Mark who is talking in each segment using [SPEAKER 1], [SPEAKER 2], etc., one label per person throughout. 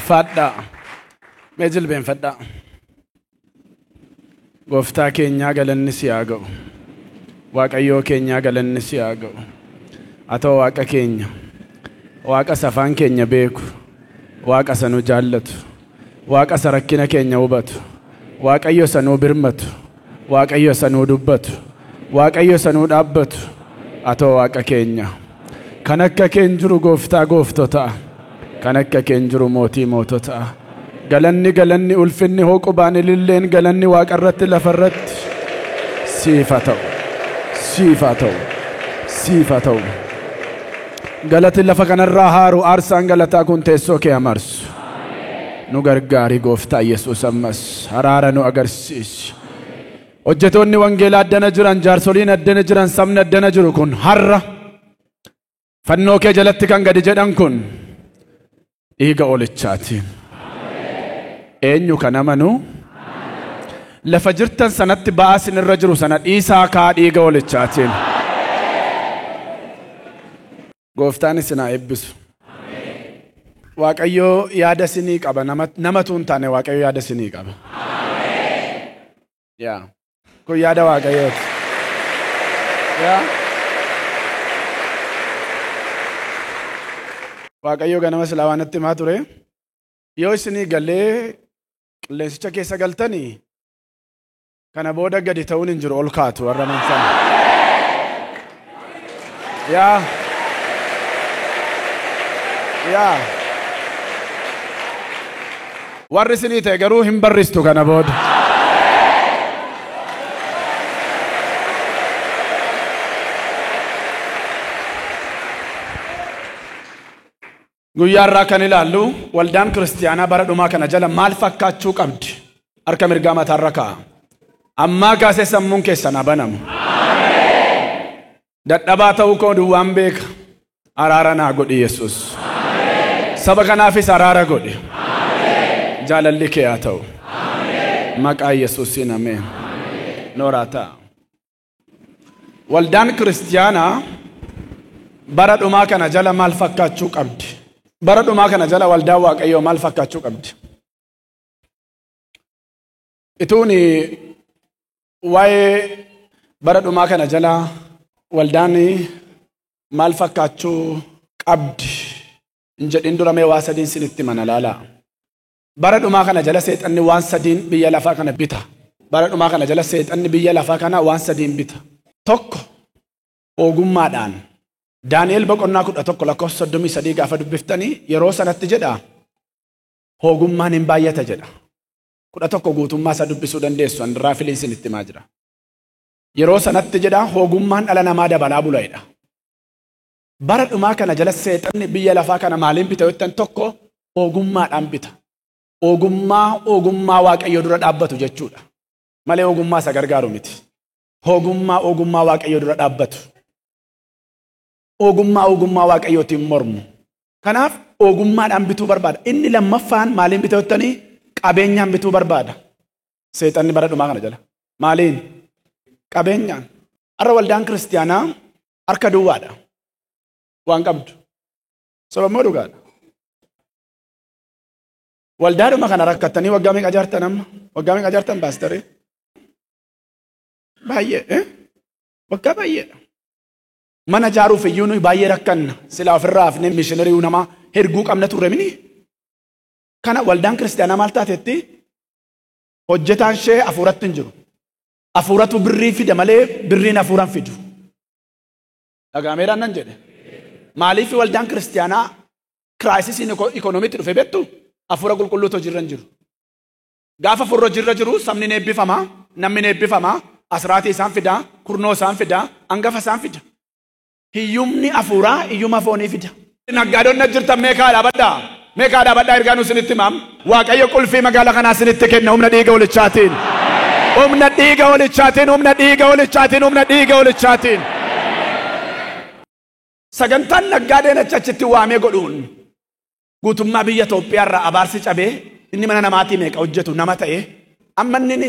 [SPEAKER 1] Ulfaadhaa. Mee jilbeenfadhaa. Gooftaa keenyaa galanni si haa ga'u. Waaqayyoo keenyaa galanni si haa ga'u. Atoo Waaqa keenya, Waaqa isa afaan keenya beeku, Waaqa isa nu jaallatu, Waaqa isa rakkina keenya hubatu, Waaqayyo isa nuu birmatu, Waaqayyo isa nuu dubbatu, Waaqayyo isa nuu dhaabbatu, atoo Waaqa keenya. Kan akka kee hin jiru gooftaa gooftotaa, kan akka kee hin jiru mootii moototaa. Galanni galanni ulfinni hooqubaan ililleen galanni waaqa irratti lafa irratti siif haa ta'u, siif haa ta'u, siif haa ta'u. Galati lafa kanarraa haaru aarsaan galataa kun teessoo kee amarsu. Nu gargaari gooftaa Yesuus ammas haraara nu agarsiisi. Hojjetoonni wangeelaa addana jiran, jaarsoliin addana jiran, sabni addana jiru kun har'a fannoo kee jalatti kan gadi jedhan kun dhiiga oolichaatiin. Eenyu kan amanu? Lafa jirtan sanatti ba'aa isinirra jiru sana dhiisaa kaa dhiiga oolichaatiin. Gooftaan isin haa eebbisu. Waaqayyo yaada isinii qaba. Namatu hin taane Waaqayyo yaada isinii qaba. Yaa. Kun yaada Waaqayyooti. Yaa. Waaqayyo ganama silaa waan natti himaa ture. Yoo isinii galee qilleensicha keessa galtanii kana booda gadi ta'uun hin jiru ol kaatu warra mansan. Yaa. Yaa. Warri isinii ta'e garuu hin barristu kana booda. Guyyaa irraa kan ilaallu waldaan kiristiyaanaa bara dhumaa kana jala maal fakkaachuu qabdi? Harka mirgaa mataarra kaa'a. Ammaa kaasee sammuun keessan haa banamu. Dadhabaa ta'uu koo duwwaan beeka. Araara naa godhi Yesuus. Saba kanaafis araara godhi. Jaalalli kee haa ta'u. Maqaa Yesuusiin ameen. Nooraa ta'a. Waldaan kiristiyaanaa bara dhumaa kana jala maal fakkaachuu qabdi? Bara dhumaa kana jala waldaan Waaqayyoo maal fakkaachuu qabdi? Ituun waa'ee bara dhumaa kana jala waldaan maal fakkaachuu qabdi hin jedhin dura mee waa sadiin sinitti mana laalaa. Bara dhumaa kana jala seexanni waan sadiin biyya lafaa kana bita. Bara dhumaa kana jala seexanni biyya lafaa kana waan sadiin bita. Tokko ogummaadhaan. Daani'el boqonnaa 11 lakkoofsa 33 gaafa dubbiftanii yeroo sanatti jedha ogummaan hin baay'ata jedha. 11 guutummaa isaa dubbisuu dandeessu andirraa filiin sinitti himaa jira. Yeroo sanatti jedha ogummaan dhala namaa dabalaa bula jedha. Bara dhumaa kana jala seexanni biyya lafaa kana maaliin bita jettan tokko ogummaadhaan bita. Ogummaa ogummaa Waaqayyoo dura dhaabbatu jechuudha. Malee ogummaa isa gargaaru miti. Ogummaa ogummaa Waaqayyoo dura dhaabbatu. Ogummaa ogummaa Waaqayyootiin mormu. Kanaaf ogummaadhaan bituu barbaada. Inni lammaffaan maaliin bita jettanii qabeenyaan bituu barbaada. Seexanni bara dhumaa kana jala. Maaliin? Qabeenyaan. Har'a waldaan kiristiyaanaa harka duwwaadha. Waan qabdu. Sababmoo dhugaadha. Waldaadhuma kana rakkattanii waggaa meeqa ijaartan amma? Waggaa meeqa ijaartan paasterii? Baay'ee. Waggaa baay'eedha. Mana ijaaruuf iyyuu nuyi baay'ee rakkanna. Silaa ofirraa hafnee mishiinarii namaa herguu qabna turre mini. Kana waldaan kiristiyaanaa maal taatetti? Hojjetaan ishee hafuuratti hin jiru. Hafuuratu birrii fida malee birriin hafuuraan fidu. Dhagaameeraan nan jedhe. Maaliif waldaan kiristiyaanaa kiraayisisiin ikoonomiitti dhufe beektu? Hafuura qulqulluutu hojiirra hin jiru. Gaafa hafuurri hojiirra jiru sabni ni eebbifama, namni ni eebbifama, asraatii isaan fida, kurnoo isaan fida, hangafa isaan fida. Hiyyumni hafuuraa hiyyuma foonii fida. Naggaadonni jirtan meeqaa dhaabadhaa? Meeqaa dhaabadhaa ergaa nu isinitti himaam? Waaqayyo qulfii magaalaa kanaa isinitti kenna humna dhiiga olichaatiin. Humna dhiiga olichaatiin, humna dhiiga olichaatiin, humna dhiiga olichaatiin. Sagantaan naggaadeen achitti waamee godhuun guutummaa biyya Itoophiyaa irraa abaarsi cabee inni mana namaatii meeqa hojjetu nama ta'e amma inni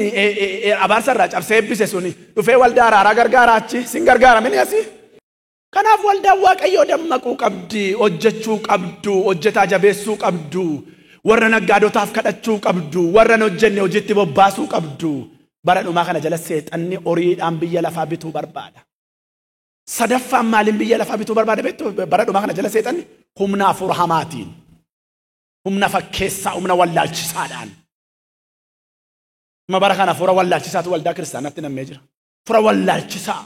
[SPEAKER 1] abaarsa irraa cabsee eebbise suni dhufee waldaa araaraa gargaara achi sin gargaara mini asii. Kanaaf waldaan Waaqayyoo dammaquu qabdi, hojjechuu qabdu, hojjetaa jabeessuu qabdu. Warra naggaadotaaf kadhachuu qabdu. Warra hin hojjenne hojiitti bobbaasuu qabdu. Bara dhumaa kana jala seexanni horiidhaan biyya lafaa bituu barbaada. Sadaffaan maaliin biyya lafaa bituu barbaada beektu? Bara dhumaa kana jala seexanni humna hafuura hamaatiin, humna fakkeessaa, humna wallaalchisaadhaan. Amma bara kana hafuura wallaalchisaatu waldaa kiristaanaatti nammee jira. Hafuura wallaalchisaa.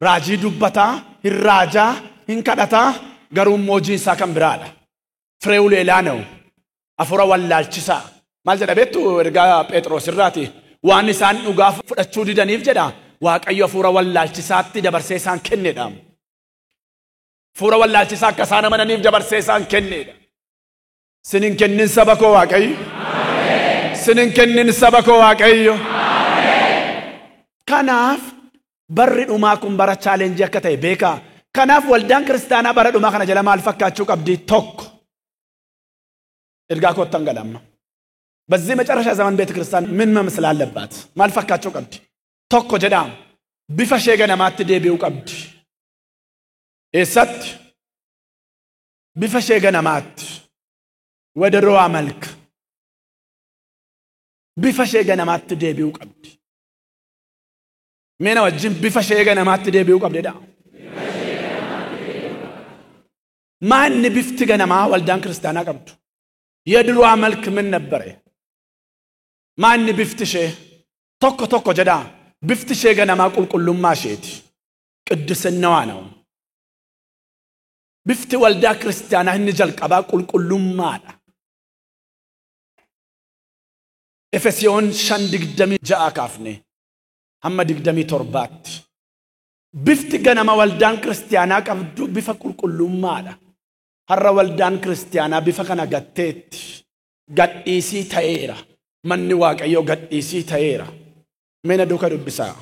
[SPEAKER 1] Raajii dubbataa, hin raajaa, hin kadhataa, garuu immoo hojiin isaa kan biraadha. Fireewu leelaa na'u. Hafuura wallaalchisaa. Maal jedha beektu ergaa Phexros irraati? Waan isaan dhugaa fudhachuu didaniif jedha Waaqayyo hafuura wallaalchisaatti dabarsee isaan kennedha. Hafuura wallaalchisaa akka isaan amananiif dabarsee isaan kennedha. Sinin kennin saba koo Waaqayyo. Sinin kennin saba koo Waaqayyo. Kanaaf barri dhumaa kun bara challenge akka ta'e beekaa. Kanaaf waldaan kiristaanaa bara dhumaa kana jala maal fakkaachuu qabdi? Tokko. Ergaa koottan galamma. በዚህ መጨረሻ ዘመን ቤተ ክርስቲያን ምን መምሰል አለባት? Maal fakkaachuu qabdi? Tokko jedhaa bifa ishee ganamaatti deebi'uu qabdi. Eessatti? Bifa ishee ganamaatti. ወደ ድሮዋ መልክ bifa ishee ganamaatti deebi'uu qabdi. Mee na wajjin bifa ishee ganamaatti deebi'uu qabdi jedhaa. Maanni bifti ganamaa waldaan kiristaanaa qabdu? የድሮዋ መልክ ምን ነበረ? Maanni bifti ishee? Tokko tokko jedhaa bifti ishee ganamaa qulqullummaa isheeti. ቅድስናዋ ነው። Bifti waldaa kiristaanaa inni jalqabaa qulqullummaadha. Efesiyoon 5:26 kaafne hamma 27tti. Bifti ganama waldaan kiristaanaa qabdu bifa qulqullummaadha. Har'a waldaan kiristaanaa bifa kana gatteetti. Gadhiisii ta'eera. Manni Waaqayyoo gadhiisii ta'eera. Mee na duukaa dubbisaa.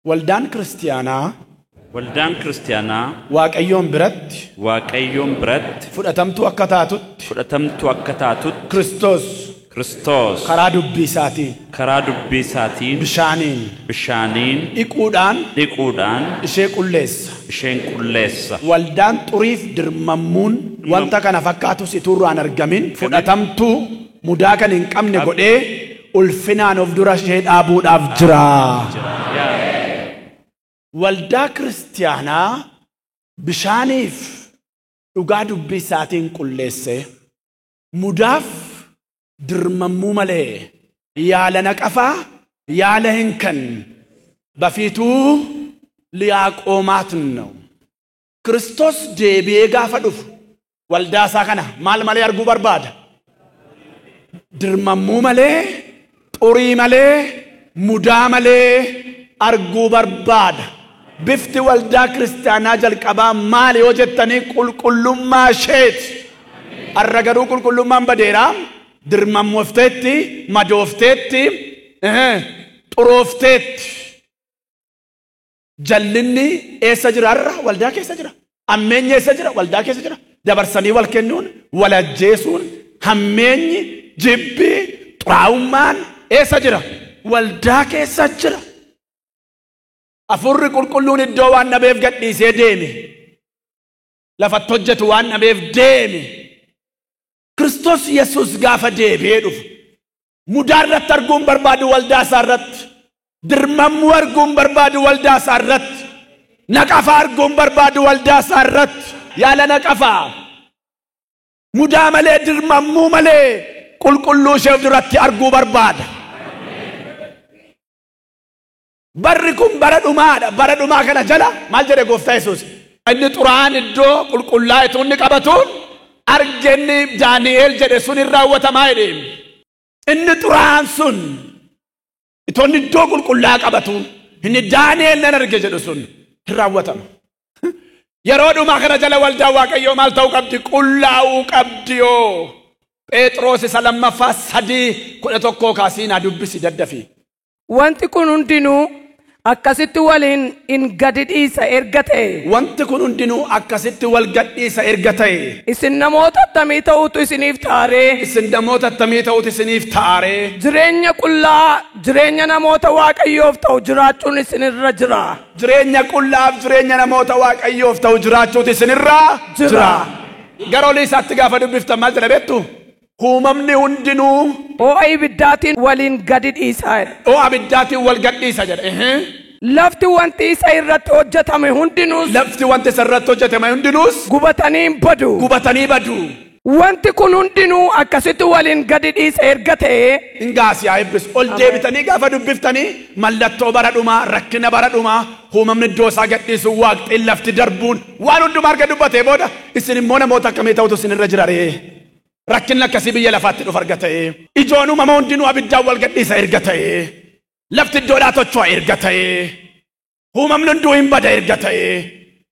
[SPEAKER 1] Waldaan kiristaanaa
[SPEAKER 2] Waldaan kiristaanaa
[SPEAKER 1] Waaqayyoon biratti
[SPEAKER 2] Waaqayyoon biratti
[SPEAKER 1] fudhatamtuu akka taatutti
[SPEAKER 2] fudhatamtuu akka taatutti
[SPEAKER 1] Kiristoos
[SPEAKER 2] Kiristoos
[SPEAKER 1] karaa dubbii isaatiin
[SPEAKER 2] karaa dubbii isaatiin
[SPEAKER 1] bishaaniin
[SPEAKER 2] bishaaniin
[SPEAKER 1] dhiquudhaan
[SPEAKER 2] dhiquudhaan
[SPEAKER 1] ishee qulleessa.
[SPEAKER 2] isheen qulleessa.
[SPEAKER 1] Waldaan xuriif dirmammuun wanta kana fakkaatus ituurraan argamin fudhatamtuu mudaa kan hin qabne godhee ulfinaan of dura ishee dhaabuudhaaf jira. Waldaa kiristaanaa bishaaniif dhugaa dubbii isaatiin qulleesse mudaaf dirmammuu malee yaala naqafaa yaala hin kan በፊቱ ሊያቆማት ነው። ክርስቶስ deebi'ee gaafa dhufu waldaa isaa kana maal malee arguu barbaada? Dirmammuu malee, xurii malee, mudaa malee arguu barbaada. Bifti waldaa kiristaanaa jalqabaa maali yoo jettanii qulqullummaa isheeti. Har'a garuu qulqullummaan badeera. Dirmammoofteetti, madoofteetti, xuroofteetti. Jallinni eessa jira har'a? Waldaa keessa jira. Ammeenyi eessa jira? Waldaa keessa jira. Dabarsanii wal kennuun, wal ajjeesuun, hammeenyi, jibbi, xuraa'ummaan eessa jira? Waldaa keessa jira. Hafuurri qulqulluun iddoo waan dhabeef gadhiisee deeme. Lafatti hojjetu waan dhabeef deeme. Kiristoos Yesuus gaafa deebi'ee dhufu mudaa irratti arguun barbaadu waldaa isaa irratti, dirmammuu arguun barbaadu waldaa isaa irratti, naqafaa arguun barbaadu waldaa isaa irratti, yaala naqafaa mudaa malee dirmammuu malee qulqulluu ishee of duratti arguu barbaada. Barri kun bara dhumaadha. Bara dhumaa kana jala maal jedhe gooftaa Yesuus? Inni xuraa'aan iddoo qulqullaa'e inni qabatuun argenni Daani'el jedhe sun hin raawwatamaa jedhe. Inni xuraa'aan sun itoo inni iddoo qulqullaa'aa qabatuun inni Daani'el nan arge jedhu sun hin raawwatama. Yeroo dhumaa kana jala waldaa Waaqayyoo maal ta'uu qabdi? Qullaa'uu qabdi yoo. Phexros isa lammaffaa 3:11 kaasii naa dubbisi daddafii.
[SPEAKER 3] Wanti kun hundinuu akkasitti waliin hin gadi dhiisa erga ta'e.
[SPEAKER 1] Wanti kun hundinuu akkasitti wal gadhiisa erga ta'e.
[SPEAKER 3] Isin namoota attamii ta'utu isiniif taaree.
[SPEAKER 1] Isin namoota attamii ta'utu isiniif taaree.
[SPEAKER 3] Jireenya qullaa, jireenya namoota Waaqayyoof ta'u jiraachuun isinirra jira.
[SPEAKER 1] Jireenya qullaaf jireenya namoota Waaqayyoof ta'u jiraachuutu isinirra jira. Gara olii isaatti gaafa dubbiftan maal jedha beektu? Uumamni hundinuu
[SPEAKER 3] ho'a ibiddaatiin waliin gadi dhiisa jedha.
[SPEAKER 1] Ho'a ibiddaatiin wal gadhiisa jedha.
[SPEAKER 3] Lafti wanti isa irratti hojjetame hundinuus
[SPEAKER 1] Lafti wanti isa irratti hojjetame hundinuus
[SPEAKER 3] gubatanii hin badu.
[SPEAKER 1] Gubatanii badu.
[SPEAKER 3] Wanti kun hundinuu akkasitti waliin gadi dhiisa erga ta'ee
[SPEAKER 1] Ingaas yaa eebbisu. Ol deebitanii gaafa dubbiftanii mallattoo bara dhumaa, rakkina bara dhumaa, uumamni iddoo isaa gadhiisu, waaqxiin lafti darbuun waan hundumaa arga dubbatee booda isin immoo namoota akkamii ta'utu isin irra jira ree? Rakkinni akkasii biyya lafaatti dhufa erga ta'ee, ijoon uumama hundinuu abiddaan wal gadhiisa erga ta'ee, lafti iddoodhaa tocho'a erga ta'ee, uumamni hunduu hin bada erga ta'ee,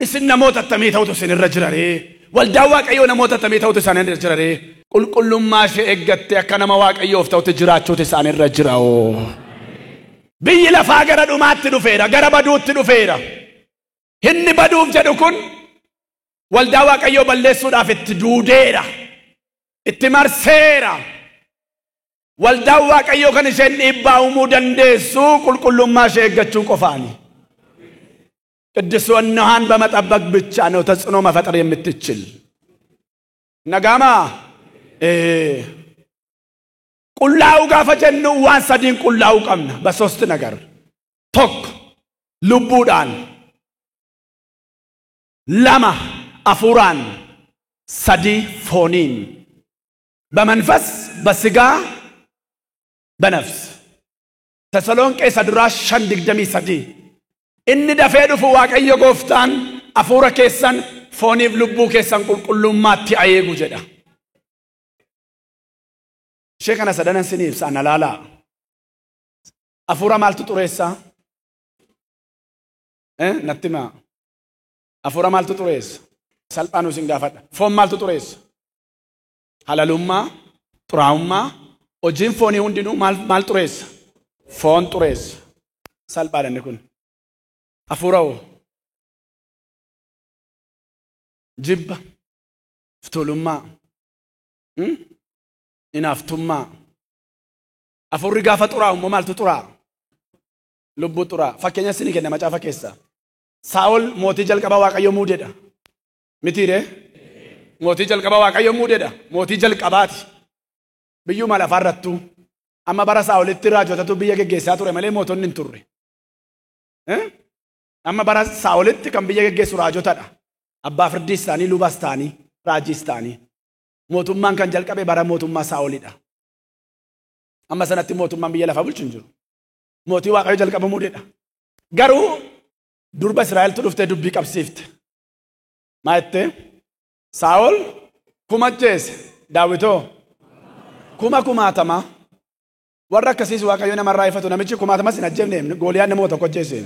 [SPEAKER 1] isin namoota akkamii ta'utu isin irra jira ree? Waldaan Waaqayyoo namoota akkamii ta'utu isaan irra jira ree? Qulqullummaa ishee eeggattee akka nama Waaqayyoof ta'utti jiraachuutu isaan irra jira oo. Biyyi lafaa gara dhumaatti dhufeera, gara baduutti dhufeera. Inni baduuf jedhu kun waldaa Waaqayyoo balleessuudhaaf itti duudeera, itti marseera. Waldaan Waaqayyoo kan isheen dhiibbaa uumuu dandeessu qulqullummaa ishee eeggachuu qofaani. ቅድስናዋን በመጠበቅ ብቻ ነው ተጽዕኖ መፈጠር የምትችል። Nagaama qulqullaa'uu gaafa jennu waan sadiin qulqullaa'uu qabna በሶስት ነገር tokko lubbuudhaan, lama afuuraan, sadi fooniin. በመንፈስ፣ በስጋ፣ በነፍስ። ተሰሎንቄ isa duraa 5:23 inni dafee dhufu Waaqayyo gooftaan afuura keessan fooniif lubbuu keessan qulqullummaatti eegu jedha. Ishee kana sadanan sinii ibsa ana laalaa. Afuura maaltu xureessaa? Natti himaa. Afuura maaltu xureessa? Salphaan isin gaafadha. Foon maaltu xureessa? Halalummaa, xuraa'ummaa, hojiin foonii hundinuu maal maal xureessa? Foon xureessa. Salphaadha inni kun. Afuura hoo? Jibba, fitulummaa, inaaftummaa. Afuurri gaafa xuraa'u immoo maaltu xuraa'a? Lubbuu xuraa'a. Fakkeenya isinii kenna macaafa keessaa. Saa'ol mootii jalqabaa Waaqayyo muudedha. Mitiiree? Mootii jalqabaa Waaqayyo muudedha. Mootii jalqabaati. Biyyuma lafaarrattuu. Amma bara Saa'olitti raajotatu biyya geggeessaa ture malee mootonni hin turre. Amma bara Saa'olitti kan biyya geggeessu raajotadha. Abbaa firdiis ta'anii, lubas ta'anii, raajiis ta'anii. Mootummaan kan jalqabe bara mootummaa Saa'olidha. Amma sanatti mootummaan biyya lafaa bulchu hin jiru. Mootii Waaqayyo jalqaba muudedha. Garuu durba Israa'eltu dhuftee dubbii qabsiifte. Maa jettee? Saa'ol kuma ajjeese. Daawitoo kuma kumaatama. Warra akkasiis Waaqayyo namarraa ifatu namichi kumaatamas hin ajjeefne Gooliyaan nama tokko ajjeese.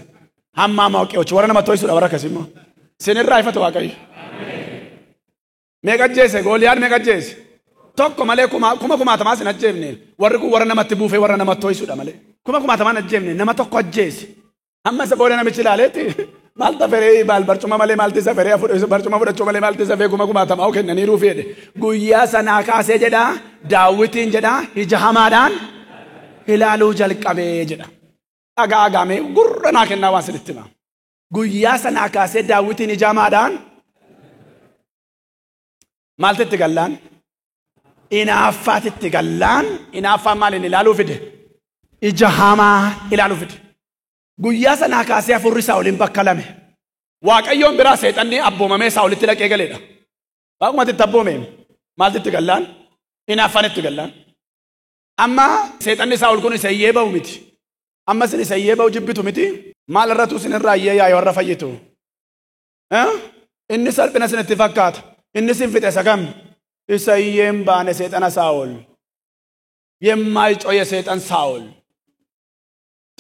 [SPEAKER 1] Hamma waaqayyochi warra nama to'isuudha warra akkasii immoo. Sinirraa ifatu Waaqayyo. Meeqa ajjeese? Gooliyaan meeqa ajjeese? Tokko malee kuma kumaatamaas hin ajjeefne. Warri kun warra namatti buufee warra namatti to'isuudha malee. Kuma kumaatamaan ajjeefne nama tokko ajjeese. Amma isa booda namichi ilaaleetti maal taferee maal barcuma malee maalti isa feree barcuma fudhachuu malee maalti isa feree kuma kumaatamaa oo kennaniiruu fedhe. Guyyaa sanaa kaasee jedha Daawwitiin jedha ija hamaadhaan ilaaluu jalqabee jedha. Dhagaa agaamee gurra naa kennaa waan sinitti hima. Guyyaa sanaa kaasee Daawwitiin ija hamaadhaan maaltu itti gallaan? Inaaffaatti itti gallaan. Inaaffaan maaliin ilaaluu fide? Ija hamaa ilaaluu fide. Guyyaa sanaa kaasee hafuurri Saa'oliin bakka lame. Waaqayyoon biraa seexanni abboomamee Saa'olitti dhaqee galeedha. Waaqumatti itti abboome maaltu itti gallaan? Inaaffaan itti gallaan. Amma seexanni Saa'ol kun isa iyyee ba'u miti. Amma isin isa iyyee ba'u jibbitu miti. Maal irrattu isin irraa iyyee yaa'e warra fayyitu? Inni salphina isinitti fakkaata. Inni isin fixe isa kam? Isa iyyeen baane seexana Saa'ol. የማይጮህ የሰይጣን ሳኦል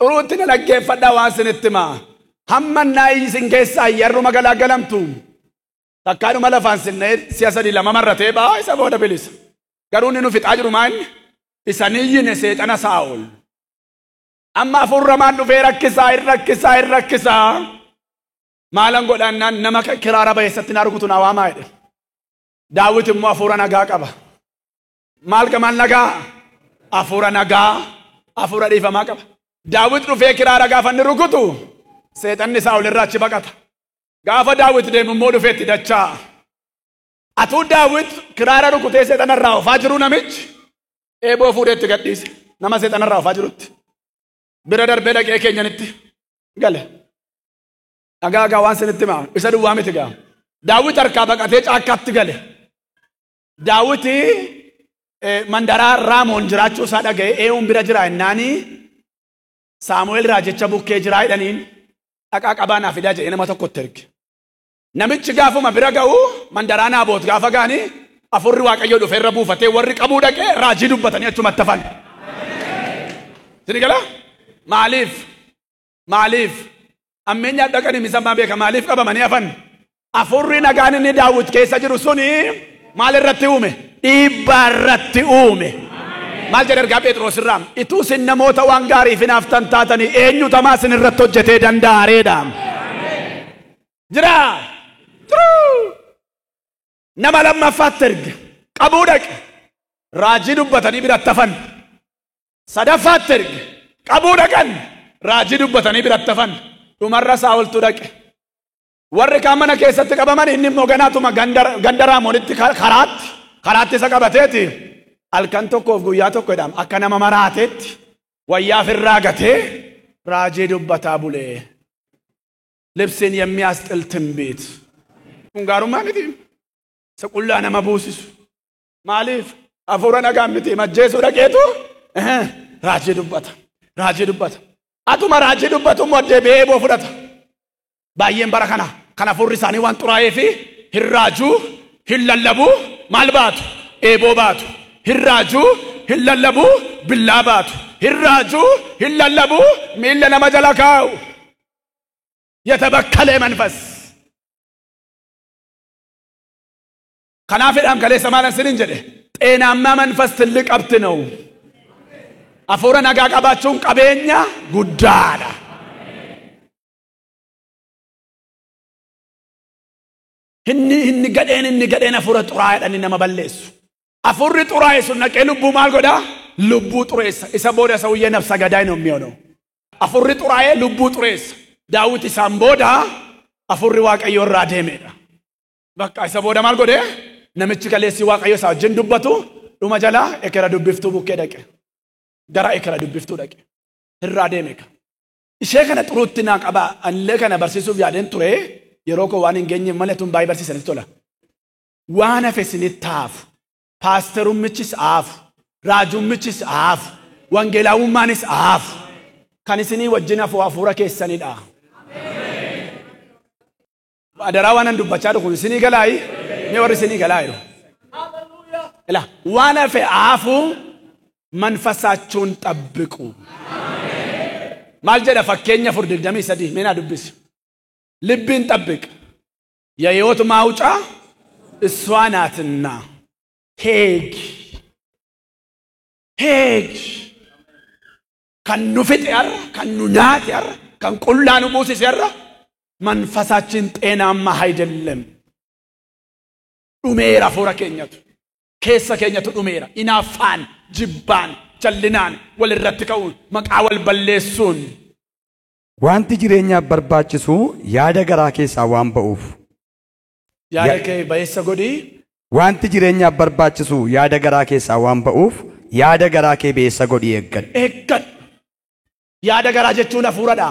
[SPEAKER 1] ጥሩutti na dhaggeeffadhaa waan isinitti himaa. Hamma naa isin keessaa yerruma galaagalamtu takkaadhuma lafaan sinnee si'a sadii lama marratee ba'aa isa booda bilisa. Garuu inni nu fixaa jiru maa inni? Isa niyyine seexana Saa'ol. Amma hafuurramaan dhufee rakkisaa hin rakkisaa hin rakkisaa. Maalan godhannaan nama kiraara ba'eessatti na rukutu na waamaa jedhe. Daawit immoo hafuura nagaa qaba. Maal qamaan nagaa? Hafuura nagaa, hafuura dhiifamaa qaba. Daawit dhufee kiraara gaafa inni rukutu seexanni Saa'ol irraa achi baqata. Gaafa Daawit deemu immoo dhufee itti dachaa. Atuu Daawit kiraara rukutee seexanarraa oofaa jiru namichi eeboo fuudheetti gadhiise. Nama seexanarraa oofaa jirutti. Bira darbee dhaqee keenyanitti gale. Dhagaa gaa waan sinitti himaa isa duwwaa miti gaa. Daawit harkaa baqatee caakkaatti gale. Daawiti mandaraa Raamoon jiraachuu isaa dhaga'e ee'uun bira jira ennaanii Saamu'eel raajicha bukkee jiraa jedhaniin dhaqaa qabaa naa fidaa jedhee nama tokkotti erge. Namichi gaafuma bira ga'u mandaraa Naaboot gaafa ga'anii afurri Waaqayyoo dhufe irra buufatee warri qabuu dhaqee raajii dubbatanii achumatti hafan. Sini gala? Maaliif? Maaliif? Ammeenyaa dhaqanii misammaa beeka maaliif qabamanii hafan? Afurri nagaan inni Daawit keessa jiru suni maal irratti uume? Dhiibbaa irratti uume. Maal jedha ergaa Phexros irraa? Ituu isin namoota waan gaariif hinaaftan taatanii eenyutu hamaa isin irratti hojjetee danda'a reedha? Jira. Jiruu. Nama lammaffaatti erge. Qabuu dhaqe. Raajii dubbatanii biratti hafan. Sadaffaatti erge. Qabuu dhaqan. Raajii dubbatanii biratti hafan. Dhumarra Saa'oltu dhaqe. Warri kaan mana keessatti qabaman inni immoo ganaatuma ganda Raamoonitti karaatti isa qabateeti. Halkan tokkoof guyyaa tokko jedhama akka nama maraateetti wayyaa ofirraa gatee raajii dubbataa bulee. ልብስን የሚያስጥል ትንቢት. Kun gaarummaa miti. Isa qullaa nama buusisu. Maaliif? Hafuura nagaa miti. Majjeesuu dhaqeetu raajii dubbata. Raajii dubbata. Atuma raajii dubbatu immoo deebi'ee eeboo fudhata. Baay'een bara kana kan hafuurri isaanii waan xuraa'ee fi hin raajuu, hin lallabuu, maal baatu? Eeboo baatu. Hin raajuu, hin lallabuu, billaa baatu. Hin raajuu, hin lallabuu, miilla nama jala kaa'u. የተበከለ መንፈስ kanaafidhaan kaleessa maalan sinin jedhe ጤናማ መንፈስ ትልቅ ሀብት ነው። Hafuura nagaa qabaachuun qabeenya guddaadha. Inni gadheen hafuura xuraa'eedhaan nama balleessu. Hafuurri xuraa'e sun dhaqee lubbuu maal godhaa? Lubbuu xureessa. Isa booda ሰውዬ ነፍሰ ገዳይ ነው የሚሆነው። Hafuurri xuraa'e lubbuu xureessa. Daawit isaan booda hafuurri Waaqayyoo irraa deemedha. Bakka isa booda maal godhee? Namichi kaleessi Waaqayyo isaa wajjin dubbatu dhuma jalaa ekera dubbiftuu bukkee dhaqe. Gara ekera dubbiftuu dhaqe. Irraa deeme. Ishee kana xuruutti naa qabaa. Anillee kana barsiisuuf yaadeen ture yeroo koo waan hin geenyeef malee tun baay'ee barsiisanitti tola. Waan hafe isinitti haafu. Paasterummichis haafu. Raajummichis haafu. Wangeelaawummaanis haafu. Kan isinii wajjin hafu hafuura keessanidha. Adaraa waan an dubbachaa dhufu isinii galaayi? Mee warri isinii galaa jiru? Ila waan hafe haafu መንፈሳችሁን ጠብቁ. Maal jedha fakkeenya 4:23 mee naa dubbisi. ልብን ጠብቅ የሕይወት ማውጫ እሷ ናትና። ሄግ ሄግ kan nu fixe har'a, kan nu nyaate har'a, kan qullaa nu buusise har'a መንፈሳችን ጤናማ አይደለም። Dhumeera hafuura keenyatu. Keessa keenyatu dhumeera. Inaaffaan, jibbaan, jallinaan, walirratti ka'uun, maqaa wal balleessuun.
[SPEAKER 4] Wanti jireenyaaf barbaachisu yaada garaa keessaa waan ba'uuf.
[SPEAKER 1] Yaada kee ba'eessa godhii.
[SPEAKER 4] Wanti jireenyaaf barbaachisu yaada garaa keessaa waan ba'uuf yaada garaa kee ba'eessa godhii eeggadhu.
[SPEAKER 1] Eeggadhu. Yaada garaa jechuun hafuuradha.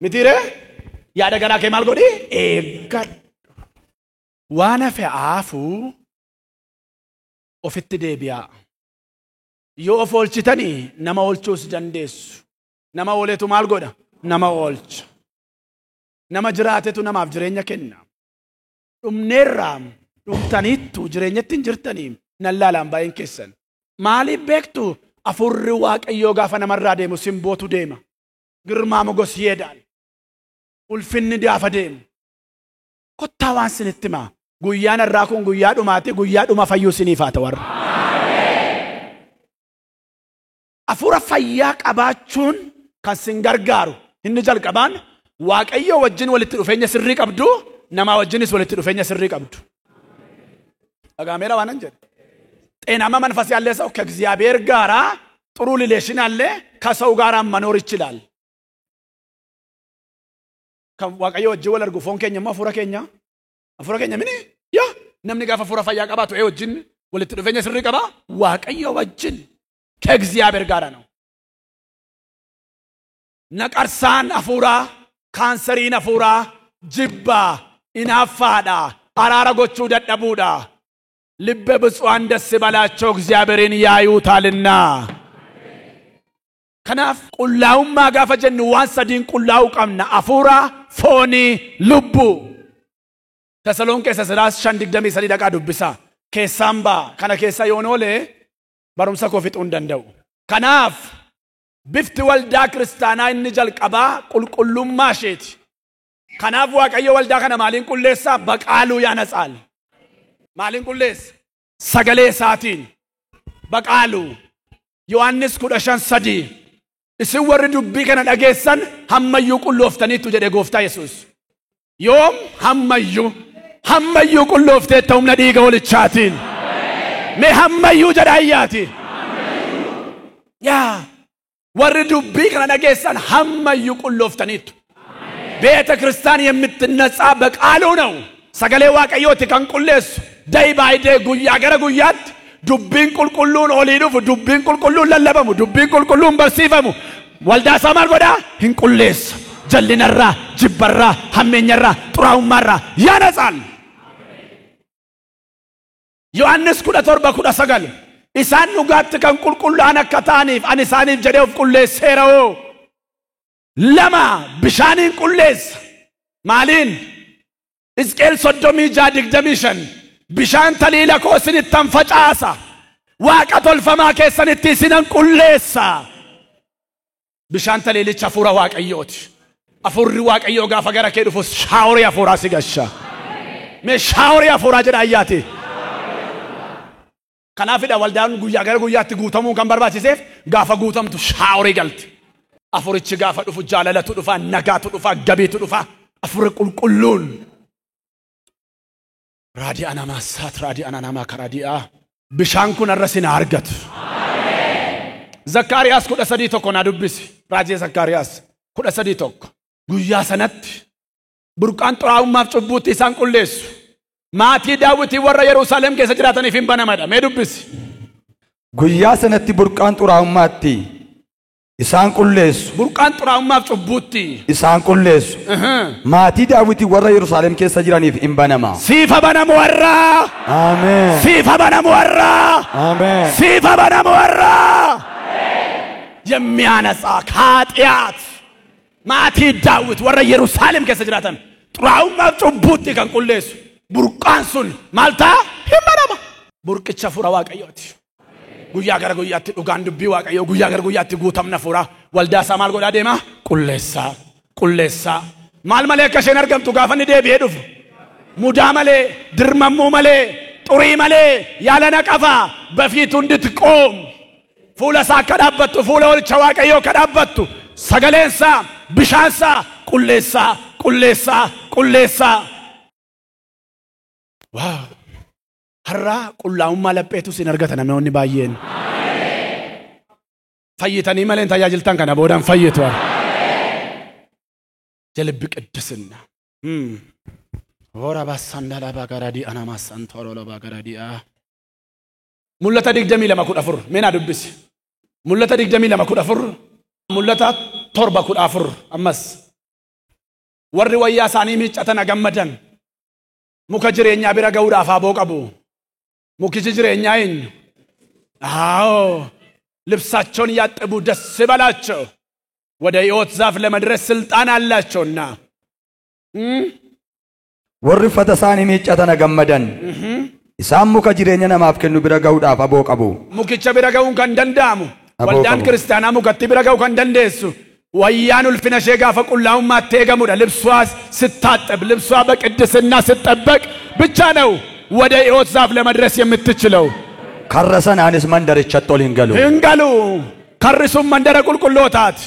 [SPEAKER 1] Mitiiree? Yaada garaa kee maal godhii? Eeggadhu. Waan hafe haafuu ofitti deebi'aa. Yoo of oolchitanii nama oolchuus dandeessu. Nama ooletu maal godha? Nama oolcha. Nama jiraatetu namaaf jireenya kenna. Dhumneerraa dhumtaniittu jireenyatti hin jirtanii nan laalaan baay'een keessan. Maaliif beektu? Hafuurri Waaqayyoo gaafa namarraa deemu simbootu deema. Girmaa mogosyeedhaan. Ulfinni gaafa deemu. Kottaa waan sinitti himaa. Guyyaan har'aa kun guyyaa dhumaati. Guyyaa dhuma fayyuu siniif haa ta'u har'a. Hafuura fayyaa qabaachuun kan sin gargaaru inni jalqabaan Waaqayyoo wajjin walitti dhufeenya sirrii qabdu, namaa wajjinis walitti dhufeenya sirrii qabdu. Dhagaameera waan an jedhe. ጤናማ መንፈስ ያለ ሰው ከእግዚአብሔር ጋራ ጥሩ relation አለ፣ ከሰው ጋራ መኖር ይችላል። Kan Waaqayyo wajjin wal argu foon keenya immoo hafuura keenya. Hafuura keenya mini yaa Namni gaafa hafuura fayyaa qabaatu ee wajjin walitti dhufeenya sirrii qabaa? Waaqayyo wajjin ከእግዚአብሔር ጋር ነው። Naqarsaan hafuuraa, kaansariin hafuuraa, jibbaa, inaaffaadha, araara gochuu dadhabuudha. ልበ ብፁዓን ደስ ይበላቸው እግዚአብሔርን ያዩታልና። Kanaaf qullaa'ummaa gaafa jennu waan sadiin qullaa'uu qabna: hafuura, foonii, lubbuu. Tasalonqee sadaas 5:23 dhaqaa dubbisaa. Keessaan ba'a. Kana keessa yoon oole barumsa koo fixuu hin danda'u. Kanaaf bifti waldaa kiristaanaa inni jalqabaa qulqullummaa isheeti. Kanaaf Waaqayyo waldaa kana maaliin qulleessaa? በቃሉ ያነጻል. Maaliin qulleessa? Sagalee isaatiin. በቃሉ. Yohaannis 15:3 isin warri dubbii kana dhageessan hammayyuu qullooftaniittu jedhe gooftaa Yesuus. Yoom hammayyuu? Hammayyuu qulloofteetta humna dhiiga holichaatiin. Mee hammayyuu jedha ayyaati. Yaa warri dubbii kana dhageessan hammayyuu qullooftaniittu. ቤተ ክርስቲያን የምትነጻ በቃሉ ነው። Sagalee Waaqayyooti kan qulleessu. Day by day, guyyaa gara guyyaatti dubbiin qulqulluun olii dhufu, dubbiin qulqulluun lallabamu, dubbiin qulqulluun barsiifamu waldaa isaa maal godhaa? Hin qulleessa. Jallinarraa, jibbarraa, hammeenyarraa, xuraa'ummaarraa ያነጻል. Yohaannis 17:19 isaan dhugaatti kan qulqullaa'an akka ta'aniif ani isaaniif jedhee of qulleesseera hoo. Lama, bishaaniin qulleessa. Maaliin? Hisqeel 36:25 bishaan taliila koo isinittan facaasa. Waaqa tolfamaa keessanitti isinan qulleessa. Bishaan taliilicha hafuura Waaqayyooti. Hafuurri Waaqayyoo gaafa gara kee dhufu shaaworii hafuuraa si gasha. Mee shaaworii hafuuraa jedha ayyaati. Kanaafidha waldaan guyyaa gara guyyaatti guutamuu kan barbaachiseef gaafa guutamtu shaaworii galti. Hafuurichi gaafa dhufu jaalalatu dhufa, nagaatu dhufa, gabiitu dhufa. Hafuurri qulqulluun. Raadiyaa namaa saat raadiyaa namaa karaadiyaa. Bishaan kun irra sin argatu. Zakkaariyaas 13:1 naa dubbisi. Raajii Zakkaariyaas 13:1. Guyyaa sanatti burqaan xuraa'ummaaf cubbuutti isaan qulleessu. Maatii Daawitii warra Yerusaalem keessa jiraataniif hin banamadha. Mee dubbisi.
[SPEAKER 4] Guyyaa sanatti burqaan xuraa'ummaatti isaan qulleessu.
[SPEAKER 1] Burqaan xuraa'ummaaf cubbuutti
[SPEAKER 4] isaan qulleessu. Maatii Daawitii warra Yerusaalem keessa jiraniif hin banama.
[SPEAKER 1] Siifa banamu warraa.
[SPEAKER 4] Ameen.
[SPEAKER 1] Siifa banamu warraa.
[SPEAKER 4] Ameen.
[SPEAKER 1] Siifa banamu warraa. የሚያነጻ ከኃጢአት maatii Daawit warra Yerusaalem keessa jiraatan xuraa'ummaaf cubbuutti kan qulleessu burqaan sun maal ta'a? Hin banama. Burqicha hafuura Waaqayyooti. Guyyaa gara guyyaatti dhugaan dubbii Waaqayyoo, guyyaa gara guyyaatti guutamna hafuuraa waldaa isaa maal godhaa deema? Qulleessaa, qulleessaa. Maal malee akka isheen argamtu gaafa inni deebi'ee dhufu? Mudaa malee, dirmammuu malee, xurii malee, yaala naqafa በፊቱ እንድትቆም fuula isaa akka dhaabbattu, fuula holicha Waaqayyoo akka dhaabbattu sagaleensaa, bishaansaa qulleessaa, qulleessaa, qulleessaa. Waaw! Har'aa qullaa'ummaa lapheetu sin argata namoonni baay'een. Fayyitanii malee hin tajaajiltan kana boodaan fayyitu. የልብ ቅድስና ወራ ባሳንዳላ ባጋራዲ አናማሳን ቶሮሎ ባጋራዲአ Mul'ata 22:14 mee naa dubbisi. Mul'ata 22:14, Mul'ata 7:14 ammas. Warri wayyaa isaanii miiccatan gammadan muka jireenyaa bira ga'uudhaaf aboo qabu. Mukichi jireenyaa eenyu? አዎ ልብሳቸውን እያጠቡ ደስ ይበላቸው፣ ወደ ሕይወት ዛፍ ለመድረስ ስልጣን አላቸውና።
[SPEAKER 4] Warri uffata isaanii miiccatan gammadan. Isaan muka jireenya namaaf kennu bira ga'uudhaaf aboo qabu.
[SPEAKER 1] Mukicha bira ga'uun kan danda'amu
[SPEAKER 4] Aboo
[SPEAKER 1] waldaan
[SPEAKER 4] qabu.
[SPEAKER 1] kiristaanaa mukatti bira ga'uu kan dandeessu wayyaan ulfina ishee gaafa qullaa'ummaatti eegamudha. ልብሷ ስታጠብ፣ ልብሷ በቅድስና ስትጠበቅ ብቻ ነው ወደ ሕይወት ዛፍ ለመድረስ የምትችለው።
[SPEAKER 4] Karra sanaanis mandarichatti ol hin galu.
[SPEAKER 1] Hin galu. Karri sun mandara qulqullootaati.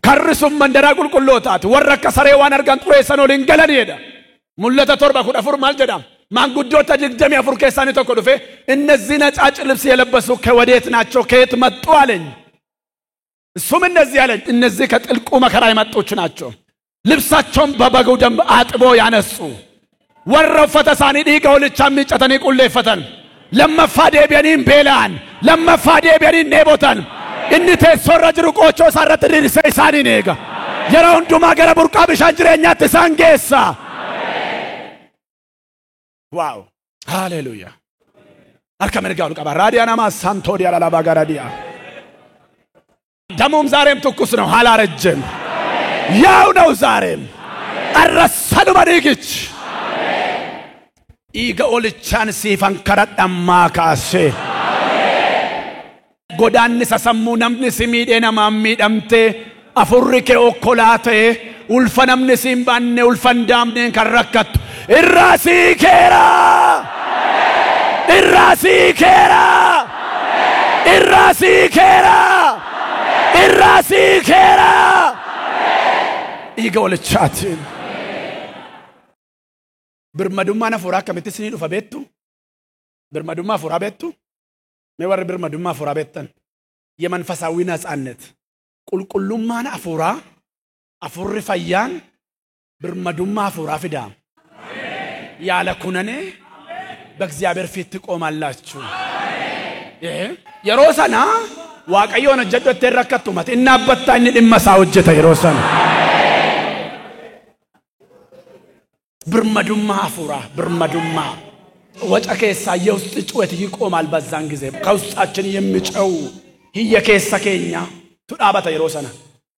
[SPEAKER 1] Karri sun mandara qulqullootaati. Warra akka saree waan argan xureessan ol hin galanidha. Mul'ata 7:14 maal jedha? Maanguddoota 24 keessaa inni tokko dhufe እነዚህ ነጫጭ ልብስ የለበሱ ከወዴት ናቸው? ከየት መጡ አለኝ። እሱም እንደዚህ አለኝ፣ እነዚህ ከጥልቁ መከራ የመጡች ናቸው። ልብሳቸውን በበጉ ደም አጥቦ ያነጹ። Warra uffata isaanii dhiiga hoolichaan miiccatanii qulleeffatan. Lammaffaa deebi'anii hin beela'an. Lammaffaa deebi'anii hin dheebotan. Inni teessoo irra jiru qoochoo isaa irratti diriirsee isaaniin eega. Yeroo hundumaa gara burqaa bishaan jireenyaatti isaan geessa. Wow. Haleluuyaa. Harka mirgaa ol qaba. Raadiyaa namaa saantoodiyaa lalabaa gara diyaa. ደሙም ዛሬም ትኩስ ነው፣ አላረጀም። ያው ነው ዛሬም። Arrasanuma dhiigichi. Dhiiga hoolichaan siifan kadhadhammaa kaasee. Godaannisa sammuu namni si miidhee namaan miidhamtee afurri kee okkolaa ta'e ulfa namni si hin baanne ulfa hin daamneen kan rakkattu irraa sii keera. Irraa sii keera. Irraa sii keera. Irraa sii keera. Dhiiga hoolichaatiin. Birmadummaan hafuuraa akkamitti isinii dhufa beektu? Birmadummaa hafuuraa beektu? Mee warri birmadummaa hafuuraa beektan? የመንፈሳዊ ነጻነት qulqullummaan hafuuraa hafuurri fayyaan birmadummaa hafuuraa fida. ያለ ኩነኔ በእግዚአብሔር ፊት ትቆማላችሁ። Yeroo sana Waaqayyoon hojjedhu jettee rakkattu mati inni abbattaa inni dhimma isaa hojjeta yeroo sana. Birmadummaa hafuuraa birmadummaa waca keessaa የውስጥ ጩኸት ይቆማል። በዛን ጊዜ ከውስጣችን የሚጨው iyya keessa keenya tu dhaabata yeroo sana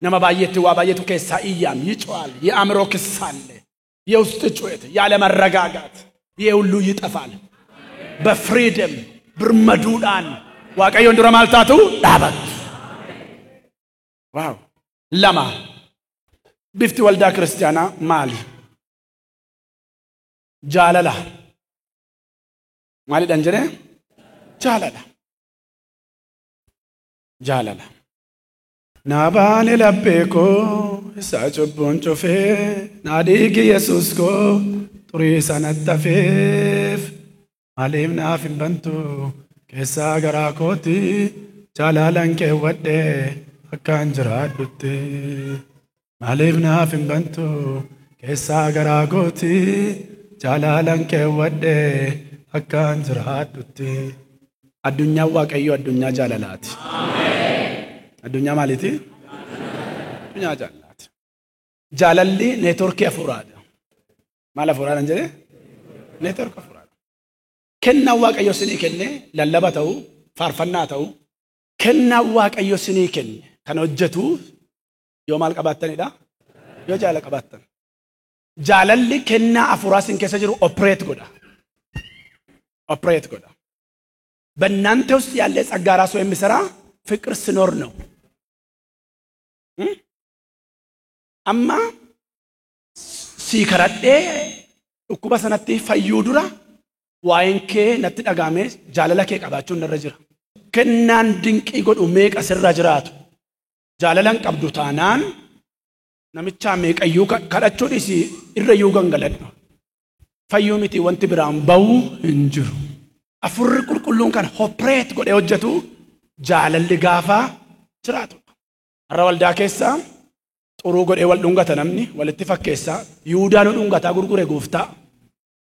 [SPEAKER 1] nama baay'eetti waa baay'eetu keessaa iyyaam ይጮሃል። የአእምሮ ክስ አለ፣ የውስጥ ጩኸት፣ ያለመረጋጋት ይሄ ሁሉ ይጠፋል። በ freedom birmaduudhaan Waaqayyoon dura maal taatu dhaabattu. Wow. Lama bifti waldaa kiristaanaa maali? Jaalala. Maalidhaan jedhee? Jaalala. Jaalala. Naa baane laphee koo isaa cubbuun cufee naa dhiigi Yesuus koo xurii sanatti hafeef maaliif naaf hin bantu keessaa garaa kooti jaalalan keewwadhe akkaan jiraadhutti maaliif naaf hin bantu keessaa garaa kooti jaalalan keewwadhe akkaan jiraadhutti. Addunyaan Waaqayyoo addunyaa jaalalaati. Addunyaa maaliiti? Addunyaa jaalalaati. Jaalalli neetworkii hafuuraadha. Maal hafuuraadhaan jedhee? Neetworkii hafuuraadha. Kennaan Waaqayyo sinii kenne lallaba ta'uu, faarfannaa ta'uu, kennaan Waaqayyo sinii kenne kan hojjetu yoo maal qabaattanidha? Yoo jaalala qabaattan. Jaalalli kennaa hafuuraa sin keessa jiru operate godha. Operate godha. በእናንተ ውስጥ ያለ ጸጋ ራሱ የሚሰራ ፍቅር ሲኖር ነው። Amma sii kadhadhee dhukkuba sanatti fayyuu dura waa'een kee natti dhagaamee jaalala kee qabaachuun narra jira. Kennaan dinqii godhu meeqa sirra jiraatu. Jaalalan qabdu taanaan namichaa meeqayyuu kadhachuu dhiisii irrayyuu gangaladhu. Fayyuu miti wanti biraan bahu hin jiru. Afurri qulqulluun kan operate godhee hojjetu jaalalli gaafa jiraatu. Har'a waldaa keessa xuruu godhee wal dhungata namni walitti fakkeessa. Yihudaa nu dhungataa gurgure gooftaa.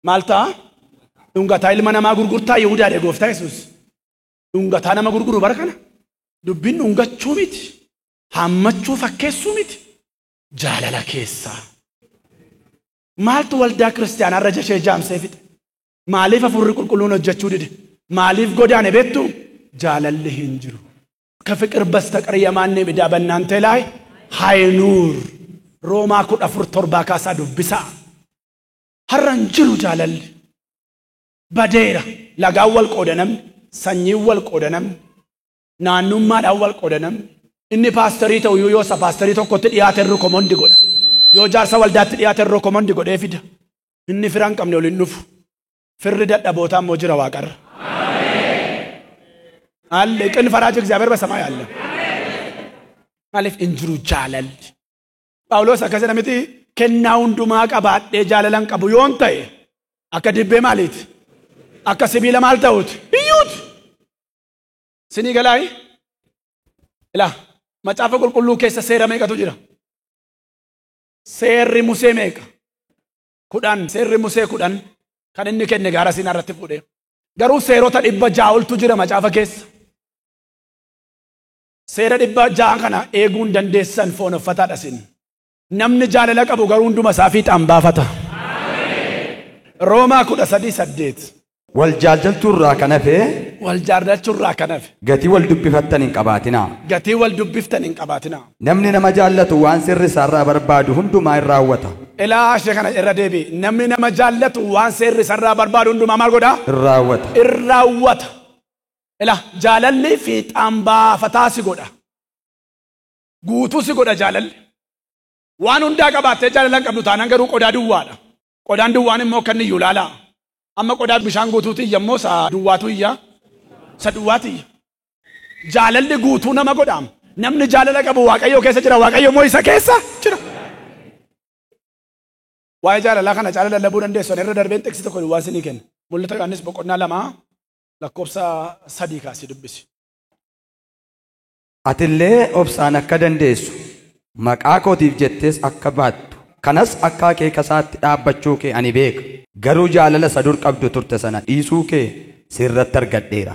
[SPEAKER 1] Maal ta'a? Dhungataa ilma namaa gurgurtaa Yihudaadha gooftaa Yesuus. Dhungataa nama gurguru bara kana. Dubbiin dhungachuu miti. Hammachuu fakkeessuu miti. Jaalala keessaa. Maaltu waldaa kiristaanaa irra jashee jaamsee fixe? Maaliif hafuurri qulqulluun hojjechuu dide? Maaliif godaane beektu? Jaalalli hin jiru. ከፍቅር በስተቀር የማንም ዕዳ በእናንተ ላይ አይኑር። Roomaa 14:7 kaasaa dubbisaa. Har'a hin jiru jaalalli. Badeera. Lagaan wal qooda namni, sanyiin wal qooda namni, naannummaadhaan wal qooda namni. Inni paasterii ta'u yoo isa paasterii tokkotti dhiyaate recommend godha. Yoo jaarsa waldaatti dhiyaate recommend godhee fida. Inni fira hin qabne ol hin dhufu. Firri dadhabootaa immoo jira waaqarra. አለ ቅን ፈራጅ እግዚአብሔር በሰማይ አለ። Maaliif hin jiru jaalalli? Phaawulos akkas jedha miti kennaa hundumaa qabaadhee jaalalan qabu yoon ta'e akka dibbee maaliiti? Akka sibiila maal ta'uuti? Iyyuuti. Sinii galaayi? Ilaa macaafa qulqulluu keessa seera meeqatu jira? Seerri Musee meeqa? 10 seerri Musee 10 kan inni kenne gaara Siinaa irratti fuudhe. Garuu seerota 600 oltu jira macaafa keessa. Seera 600 kana eeguun dandeessan foon uffataadha sin. Namni jaalala qabu garuu hunduma isaa fiixaan baafata. Roomaa 13:8.
[SPEAKER 4] Wal jaallalchuu kan hafe
[SPEAKER 1] Wal jaallachuurraa kan hafe
[SPEAKER 4] gatii wal dubbifattan hin qabaatinaa.
[SPEAKER 1] Gatii wal dubbiftan hin qabaatinaa.
[SPEAKER 4] Namni nama jaallatu waan seerri isaarraa barbaadu hundumaa hin raawwata.
[SPEAKER 1] Ilaa ishee kana irra deebi'i. Namni nama jaallatu waan seerri isarraa barbaadu hundumaa maal godhaa?
[SPEAKER 4] Hin raawwata.
[SPEAKER 1] In raawwata. Ilaa jaalalli fiixaan baafataa si godha. Guutuu si godha jaalalli. Waan hundaa qabaattee jaalala hin qabdu taanaan garuu qodaa duwwaadha. Qodaan duwwaan immoo kan iyyuu laalaa. Amma qodaa bishaan guutuuti iyya immoo isa duwwaatu iyya. Isa duwwaati iyya. Jaalalli guutuu nama godhaam. Namni jaalala qabu Waaqayyo keessa jira. Waaqayyo immoo isa keessa jira. Waa'ee jaalalaa kana caala lallabuu dandeessu. Ani irra darbeen teksii tokko duwwaa isinii kenna. Mul'ata Yohaannis boqonnaa 2 lakkoofsa 3 kaasii dubbisi.
[SPEAKER 4] Atillee obsaan akka dandeessu maqaa kootiif jettees akka baattu kanas akka akeeka isaatti dhaabbachuu kee ani beeka. Garuu jaalala isa dur qabdu turte sana dhiisuu kee sirratti argadheera.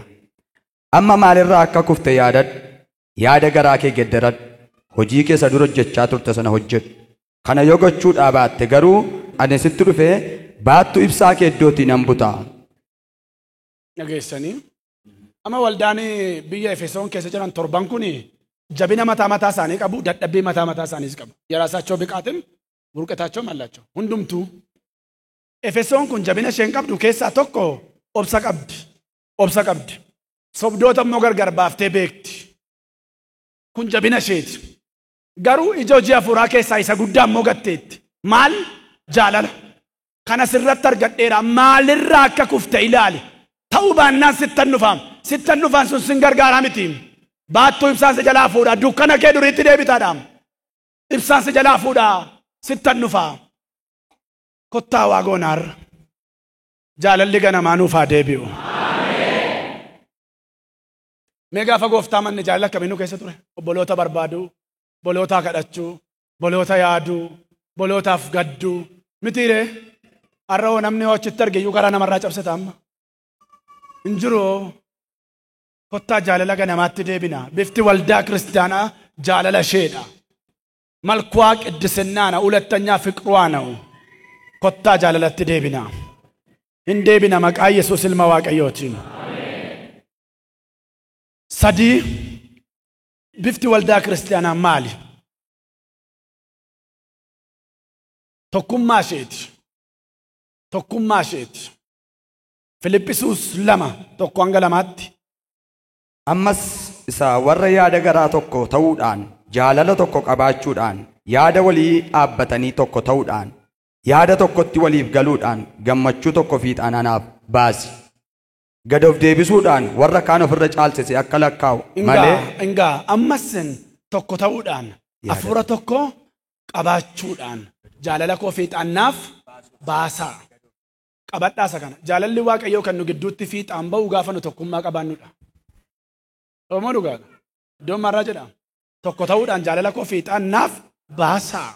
[SPEAKER 4] Amma maalirraa akka kufte yaadadhu. Yaada garaa kee geddaradhu. Hojii kee isa dur hojjechaa turte sana hojjedhu. Kana yoo gochuu dhaabatte garuu ani sitti dhufee baattu ibsaa kee iddootii nan buta.
[SPEAKER 1] Dhageessanii. Amma waldaan biyya Efesoon keessa jiran torban kun jabina mataa mataa isaanii qabu, dadhabbii mataa mataa isaaniis qabu. የራሳቸው ብቃትም ውድቀታቸውም አላቸው። Hundumtuu. Efesoon kun jabina isheen qabdu keessaa tokko obsa qabdi. Obsa qabdi. Sobdoota immoo gargar baaftee beekti. Kun jabina isheeti. Garuu ija hojii hafuuraa keessaa isa guddaa immoo gatteetti. Maal? Jaalala. Kana sirratti argadheera. Maalirraa akka kufte ilaali. Ta'uu baannaan sittan dhufaam. Sittan dhufaan sun sin gargaaraa miti. Baattuu ibsaan si jalaa fuudha. Dukkana kee duriitti deebitaadha. Ibsaan si jalaa fuudha. Sittan dhufaa. Kottaa waa goonaarra. Jaalalli ganamaa nuuf haa deebi'u. Mee gaafa gooftaa manni jaalala akkamii nu keessa ture? Obboloota barbaaduu, obboloota kadhachuu, obboloota yaaduu, obbolootaaf gadduu. Mitiiree har'a hoo namni hoo achitti arge iyyuu karaa namarraa cabsata amma. Hin jiru. Kottaa jaalala ganamaatti deebina. Bifti waldaa kiristaanaa jaalala isheedha. መልኳ ቅድስና ነው። ሁለተኛ ፍቅሯ ነው። Kottaa jaalalatti deebina. Hin deebina maqaa Yesuus ilma Waaqayyootiin. 3 bifti waldaa kiristaanaa maali? Tokkummaa isheeti. Tokkummaa isheeti. Filiphisuus 2:1-2.
[SPEAKER 4] Ammas isa warra yaada garaa tokko ta'uudhaan jaalala tokko qabaachuudhaan yaada walii dhaabbatanii tokko ta'uudhaan yaada tokkotti waliif galuudhaan gammachuu tokko fiixaan anaaf baasi. Gad of deebisuudhaan warra kaan ofirra caalchise akka lakkaa'u malee.
[SPEAKER 1] Ingaa ammasin tokko ta'uudhaan hafuura tokko qabaachuudhaan jaalala koo fiixaannaaf baasaa. Qabadhaasa kana. Jaalalli Waaqayyoo kan nu gidduutti fiixaan ba'u gaafa nu tokkummaa qabaannudha. Oromoo dhugaadha. Iddoon maarraa jedhama. Tokko ta'uudhaan jaalala koo fiixaannaaf baasaa.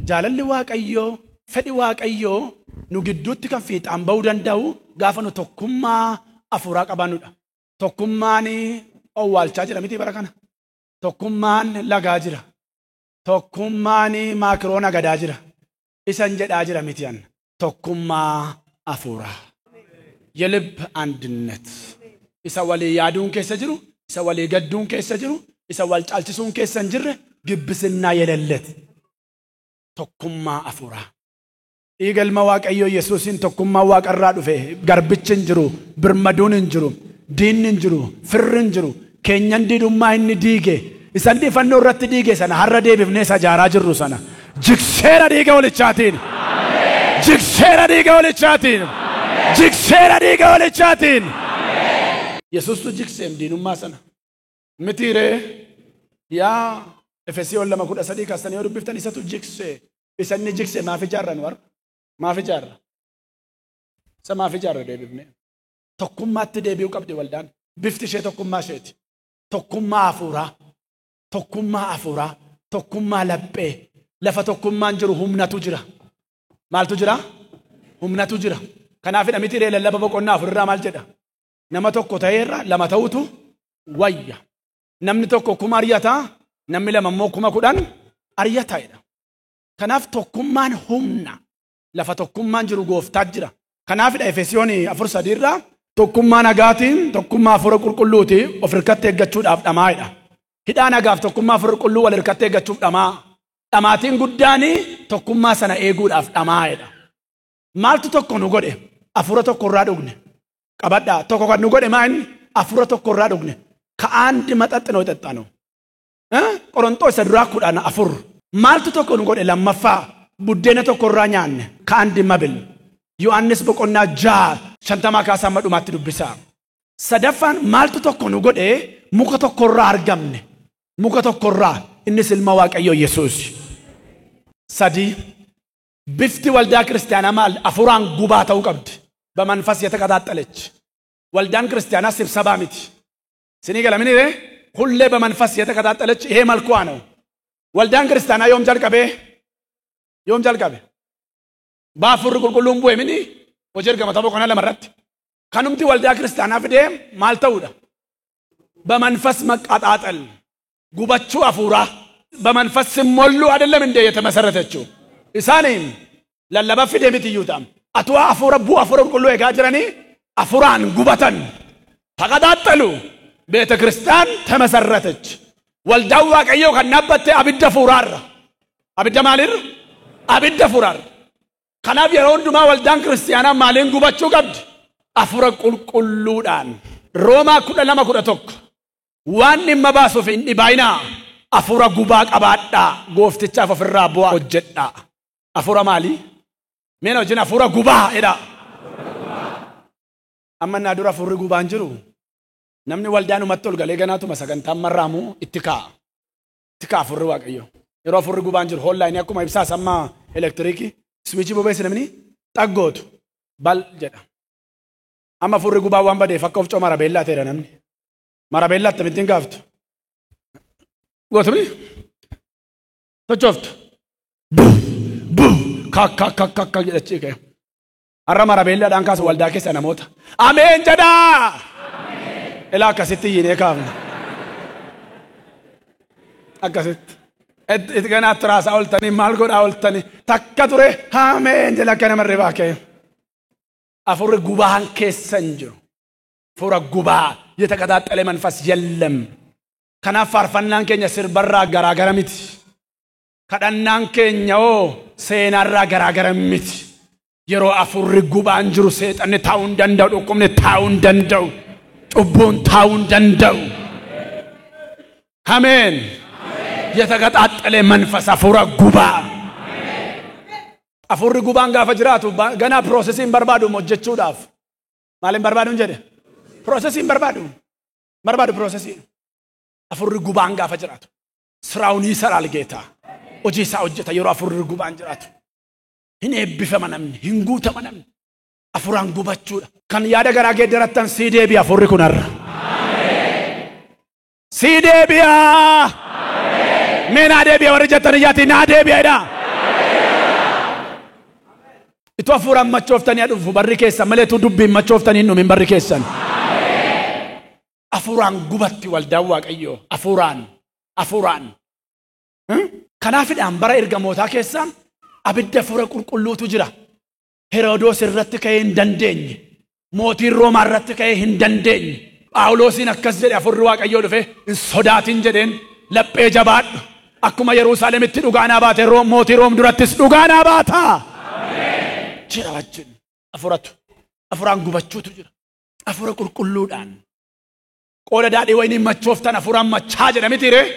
[SPEAKER 1] Jaalalli Waaqayyoo, fedhi Waaqayyoo nu gidduutti kan fiixaan ba'uu danda'u gaafa nu tokkummaa hafuuraa qabaannudha. Tokkummaan owwaalchaa jira miti bara kana. Tokkummaan lagaa jira. Tokkummaan maakiroon agadaa jira. Isan jedhaa jira miti an. Tokkummaa hafuuraa. የልብ አንድነት. Isa walii yaaduun keessa jiru, isa walii gadduun keessa jiru, isa wal caalchisuun keessa hin jirre gibbisinnaa የሌለት tokkummaa hafuuraa. Dhiiga ilma Waaqayyoo Yesuusiin tokkummaa Waaqarraa dhufe garbichi hin jiru, birmaduun hin jiru, diinni hin jiru, firri hin jiru, keenyan diidummaa inni diige, isan fannoo irratti diige sana har'a deebifnee isa ijaaraa jirru sana jigseera dhiiga walichaatiin. Jigseera dhiiga walichaatiin. Jigseera dhiiga walichaatiin. Yesuustu jigseem diinummaa sana. Mitiiree yaa Efesiyoon 2:13 kaastanii yoo dubbiftan isatu jigsee. Isa inni jigsee maaf ijaarra nu har'a? Maaf ijaarra? Isa maaf ijaarra deebifnee? Tokkummaatti deebi'uu qabdi waldaan. Bifti ishee tokkummaa isheeti. Tokkummaa hafuuraa. Tokkummaa hafuuraa. Tokkummaa laphee. Lafa tokkummaan jiru humnatu jira. Maaltu jira? Humnatu jira. Kanaafidha miti ree lallaba boqonnaa afurraa maal jedha? Nama tokko ta'eerra lama ta'utu wayya. Namni tokko 1000 ari'ata, namni lama immoo 10,000 ari'ata jedha. Kanaaf tokkummaan humna. Lafa tokkummaan jiru gooftaa jira. Kanaafidha Efesiyoon 4:3 irraa tokkummaa nagaatiin tokkummaa hafuura qulqulluuti of hirkatti eeggachuudhaaf dhamaa'edha. Hidhaa nagaaf tokkummaa hafuura qulqulluu wal hirkatti eeggachuuf dhamaa. Dhamaatiin guddaan tokkummaa sana eeguudhaaf dhamaa'edha. Maaltu tokko nu godhe? Hafuura tokko irraa dhugne. Qabadhaa tokko kan nu godhe maa inni? Hafuura tokko irraa dhugne. Ka'aandi maxaxxi noo xaxxano. Qoronxoo isa duraa 14. Maaltu tokko nu godhe lammaffaa? Buddeena tokko irraa nyaanne. Ka'aandi mabil. Yohaannis boqonnaa 6:50 kaasaa amma dhumaatti dubbisaa. Sadaffaan maaltu tokko nu godhe? Muka tokko irraa argamne. Muka tokko irraa innis ilma Waaqayyoo Yesuus. 3 bifti waldaa kiristaanaa maal? Hafuuraan gubaa ta'uu qabdi. በመንፈስ የተቀጣጠለች ወልዳን ክርስቲያና ስብሰባ miti. Sinii galamini ree ሁሌ በመንፈስ የተቀጣጠለች ይሄ መልኳ ነው። ወልዳን ክርስቲያና yoom jalqabe? Yoom jalqabe? Hafuurri qulqulluun bu'e mini hojii ergamoota boqonnaa 2 irratti. Kanumti waldaa kiristaanaa fidee maal ta'uudha? በመንፈስ መቀጣጠል gubachuu hafuuraa በመንፈስ ሲሞሉ አይደለም እንደ የተመሰረተችው isaaniin lallaba fide miti iyyuu ta'am. Atuu hafuura bu'u hafuura qulqulluu eegaa jiranii hafuuraan gubatan ተቀጣጠሉ። ቤተ ክርስቲያን ተመሰረተች። Waldaan Waaqayyoo kan dhaabbatte abidda hafuuraarra. Abidda maalirra? Abidda hafuuraarra. Kanaaf yeroo hundumaa waldaan kiristaanaa maaliin gubachuu qabdi? Hafuura qulqulluudhaan. Roomaa 12:11 waan dhimma baasuuf hin dhibaayinaa. Hafuura gubaa qabaadhaa. Gooftichaaf ofirraa bu'aa hojjedhaa. Hafuura maalii? Mee na wajjin hafuura gubaa jedhaa. Amma naa dura hafuurri gubaan jiru. Namni waldaan umatti ol galee ganaatuma sagantaan marraamuu itti kaa'a. Itti kaa'a hafuurri Waaqayyoo. Yeroo hafuurri gubaan jiru hollaayinii akkuma ibsaas amma elektiriikii iswiichii bobeessi namni xaggootu bal jedha. Amma hafuurri gubaan waan badeef akka of marabeellaa ta'edha namni. Marabeellaa akkamittiin gaaftu? Gootumni? Sochooftu? Bum kakka kakka kakka jedhachii ka'e. Har'a marabeellaadhaan kaasu waldaa keessa namoota. Ameen jedhaa! Ilaa akkasitti iyyinee kaafna. Akkasitti. Itti ganaa turaasaa ooltanii maal godhaa ooltanii takka ture ameen jedha akka namarree baakee. Hafuurri gubaan keessa hin jiru. Hafuura gubaa የተቀጣጠለ መንፈስ የለም. Kanaaf faarfannaan keenya sirbarraa garaagara miti. Kadhannaan keenya hoo seenarraa garaagara miti. Yeroo hafuurri gubaan jiru seexanni taa'uu hin danda'u, dhukkubni taa'uu hin danda'u, cubbuun taa'uu hin danda'u. Ameen. የተቀጣጠለ መንፈስ hafuura gubaa. Hafuurri gubaan gaafa jiraatu ganaa piroosesii hin barbaadu hojjechuudhaaf. Maal hin barbaadu jedhe? Piroosesii hin barbaadu. Barbaadu piroosesii. Hafuurri gubaan gaafa jiraatu ስራውን ይሰራል ጌታ. Hojii isaa hojjeta yeroo hafuurri gubaan jiraatu. Hin eebbifama namni, hin guutama namni. Hafuuraan gubachuudha. Kan yaada garaa geeddarattan sii deebi'a hafuurri kun har'a. Sii deebi'a. Mee naa deebi'a warri jettan iyyaati naa deebi'a jedhaa. Itoo hafuuraan machooftanii dhufu barri keessan malee utuu dubbiin machooftanii hin dhumin barri keessan. Hafuuraan gubatti waldaan Waaqayyoo. Hafuuraan. Hafuuraan. Kanaafidhaan bara ergamootaa keessa abidda hafuura qulqulluutu jira. Herodoos irratti ka'ee hin dandeenye. Mootiin Roomaa irratti ka'ee hin dandeenye. Phaawulosiin akkas jedhe hafuurri Waaqayyoo dhufe hin sodaatin jedheen laphee jabaadhu. Akkuma Yerusaalemitti dhugaa naa baate mootii Room durattis dhugaa naa baata. Jira wajjin hafuuratu hafuuraan gubachuutu jira. Hafuura qulqulluudhaan. Qooda daadhii wayinii machooftan hafuuraan machaa jedha miti ree?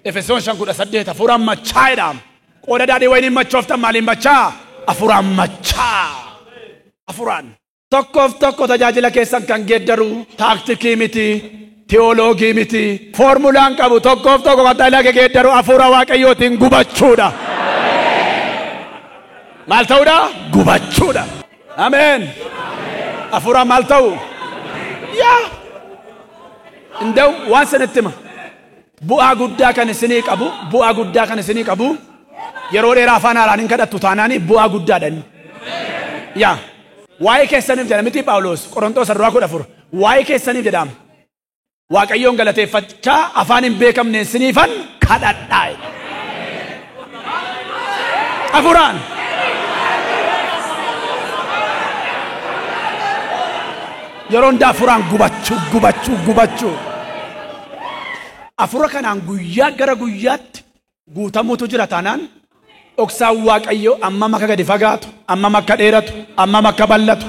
[SPEAKER 1] Efesoon 5:18 hafuuraan machaa jedha. Qooda daadhii wayinii machooftan maaliin machaa? Hafuuraan machaa. Hafuuraan. Tokkoof tokko tajaajila keessan kan geeddaru taaktikii miti, teoloogii miti, foormulaan qabu. Tokkoof tokko kan tajaajila geeddaru hafuura Waaqayyootiin gubachuudha. Maal ta'uudha? Gubachuudha. Ameen. Hafuuraan maal ta'u? Yaa. እንደው waan sanitti hima. Bu'aa guddaa kan isinii qabu, bu'aa guddaa kan isinii qabu Yeroo dheeraa afaan haaraan hin kadhattu taanaan bu'aa guddaadha inni. Yaa waa'ee keessaniif jedha miti Phaawulos Qorontoos duraa 14 waa'ee keessaniif jedhama. Waaqayyoon galateeffachaa afaan hin beekamneen siniifan kadhadhaa. Afuraan. Yeroo hundaa afuraan gubachuu gubachuu gubachuu. Afura kanaan guyyaa gara guyyaatti guutamuutu jira taanaan dhoksaan Waaqayyoo ammam akka gadi fagaatu, ammam akka dheeratu, ammam akka bal'atu,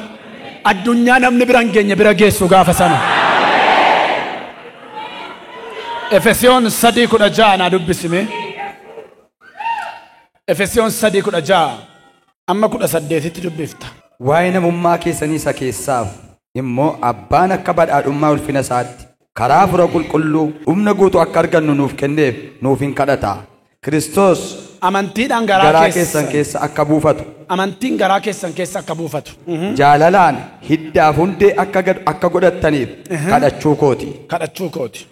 [SPEAKER 1] addunyaa namni bira hin geenye bira geessu gaafa sana. Efesiyoon 3:16 naa dubbisime. Efesiyoon 3:16 amma 18tti dubbifta.
[SPEAKER 4] Waa'ee namummaa keessanii isa keessaaf immoo abbaan akka badhaadhummaa ulfina isaatti karaa fura qulqulluu humna guutuu akka argannu nuuf kenneef nuuf hin kadhata. Kiristoos
[SPEAKER 1] amantiidhaan garaa
[SPEAKER 4] keessan keessa akka buufatu.
[SPEAKER 1] Amantiin garaa keessan keessa akka buufatu.
[SPEAKER 4] Jaalalaan hiddaaf hundee akka godhattaniif kadhachuu kooti.
[SPEAKER 1] Kadhachuu kooti.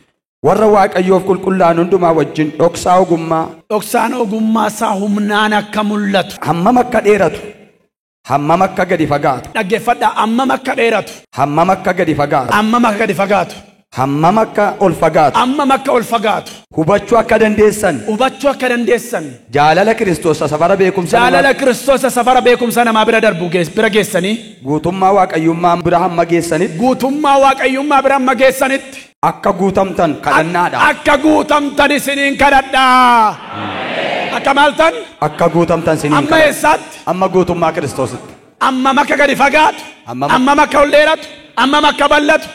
[SPEAKER 4] Warra Waaqayyoof qulqullaa'an hundumaa wajjin dhoksaa ogummaa.
[SPEAKER 1] Dhoksaan ogummaa isaa humnaan akka mul'atu.
[SPEAKER 4] Hammam akka dheeratu. Hammam akka gadi fagaatu.
[SPEAKER 1] Dhaggeeffadhaa, hammam akka dheeratu.
[SPEAKER 4] Hammam akka gadi fagaatu.
[SPEAKER 1] Hammam akka gadi fagaatu.
[SPEAKER 4] Hammam akka ol fagaatu.
[SPEAKER 1] Hammam akka ol fagaatu.
[SPEAKER 4] Hubachuu akka dandeessan.
[SPEAKER 1] Hubachuu akka dandeessan.
[SPEAKER 4] Jaalala Kiristoos safara beekumsa namaa.
[SPEAKER 1] Jaalala Kiristoos safara beekumsa namaa bira darbu bira geessanii.
[SPEAKER 4] Guutummaa Waaqayyummaa bira hamma geessanitti.
[SPEAKER 1] Guutummaa Waaqayyummaa bira hamma geessanitti.
[SPEAKER 4] Akka guutamtan kadhannaadha.
[SPEAKER 1] Akka guutamtan isiniin kadhadhaa. Akka maaltan?
[SPEAKER 4] Akka guutamtan isiniin
[SPEAKER 1] kadhadhaa. Amma eessaatti?
[SPEAKER 4] Amma guutummaa Kiristoositti.
[SPEAKER 1] Ammam akka gadi fagaatu. Ammam akka ol dheeratu. Ammam akka bal'atu.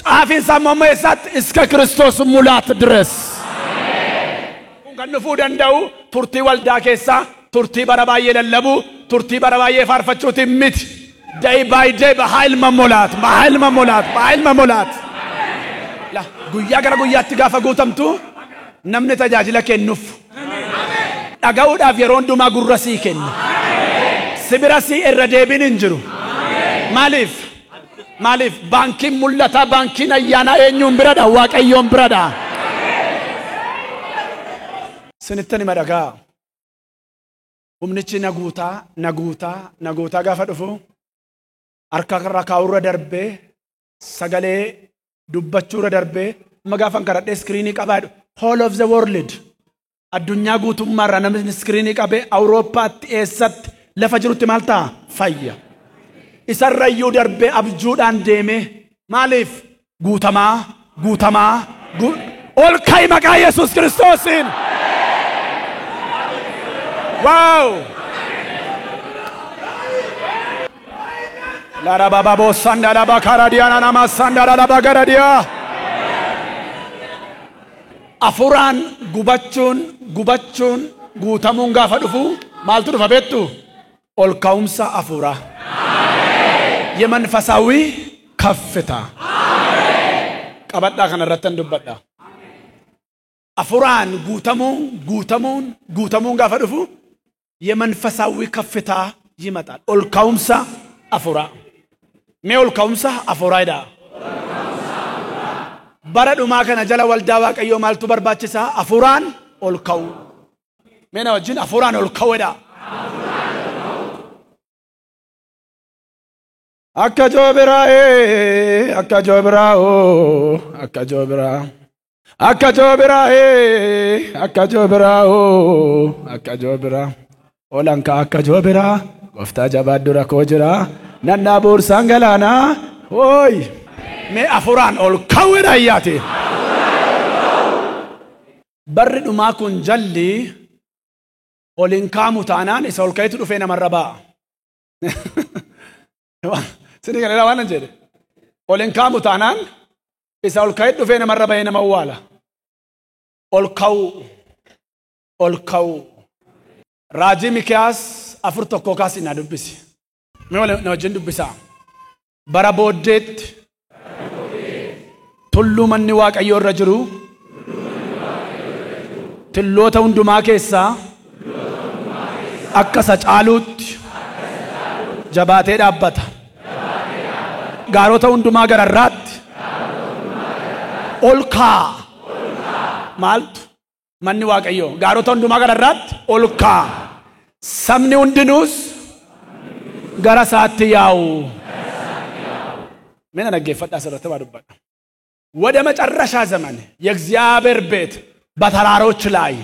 [SPEAKER 1] Xaafiin isaa amma eessaatti? Iska Kiristoos mulaat ድረስ. Kun kan dhufuu danda'u turtii waldaa keessaa, turtii bara baay'ee lallabuu, turtii bara baay'ee faarfachuutiin miti. Day by day በኃይል መሞላት, በኃይል መሞላት, በኃይል መሞላት. Guyyaa gara guyyaatti gaafa guutamtu namni tajaajila kennuuf dhaga'uudhaaf yeroo hundumaa gurra sii kenna. Sibira sii irra deebiin hin jiru. Maaliif? Maaliif? Baankiin mul'ataa, baankiin ayyaanaa eenyuun biradha? Waaqayyoon biradha. Sinittan hima dhagaa. Humnichi naguutaa, naguutaa, naguutaa gaafa dhufu harka irra kaa'urra darbee sagalee dubbachuurra darbee amma gaafan kadhadhee iskiriinii qabaa jedhu whole of the world addunyaa guutummaarra namni iskiriinii qabee Awurooppaatti eessatti lafa jirutti maal ta'a? Fayya. Isarrayyuu darbee abjuudhaan deemee maaliif? Guutamaa, guutamaa, ol ka'i maqaa Yesuus Kiristoosiin. Waaw! Larababo sandaraba karadiya nama sandaraba garadiya. Afuraan gubachuun gubachuun guutamuun gaafa dhufu maaltu dhufa beektu? Ol ka'umsa afuuraa. የመንፈሳዊ ከፍታ qabadhaa kanarratti dubbadha. Afuraan guutamuun guutamuun guutamuun gaafa dhufu የመንፈሳዊ ከፍታ ይመጣል። ol ka'umsa afuuraa. Mee ol ka'umsa afuuraa jedhaa. Bara dhumaa kana jala waldaa Waaqayyoo maaltu barbaachisaa? Afuraan ol ka'u. Mee na wajjin afuraan ol ka'u jedhaa. Akka joobiraa akka joobiraa akka joobiraa akka joobiraa akka joobiraa akka joobiraa olan ka akka joobiraa gooftaa jabaa dura koo jira nannaa boorsaan galaanaa hooy mee afuraan ol ka'u jedha. Barri dhumaa kun jalli ol hin kaamu taanaan isa ol ka'itu dhufee namarra ba'a. Sini kan waan jedhe ol hin kaamu taanaan isa ol ka'itu dhufee namarra ba'ee nama awwaala. Ol ka'u, ol ka'u. Raajii Mikiyaas 4:1 kaasii na dubbisi. Mee na wajjin dubbisaa. Bara booddeetti tulluu manni Waaqayyoo irra jiru tulloota hundumaa keessaa akka isa caaluutti jabaatee dhaabbata. Gaarota hundumaa gararraatti ol kaa'a. Maaltu? Manni Waaqayyoo gaarota hundumaa gararraatti ol ka'a. Sabni hundinuus gara isaatti yaa'u. Mee dhaggeeffadhaa asirratti waa dubbadha. ወደ መጨረሻ ዘመን የእግዚአብሔር ቤት በተራሮች ላይ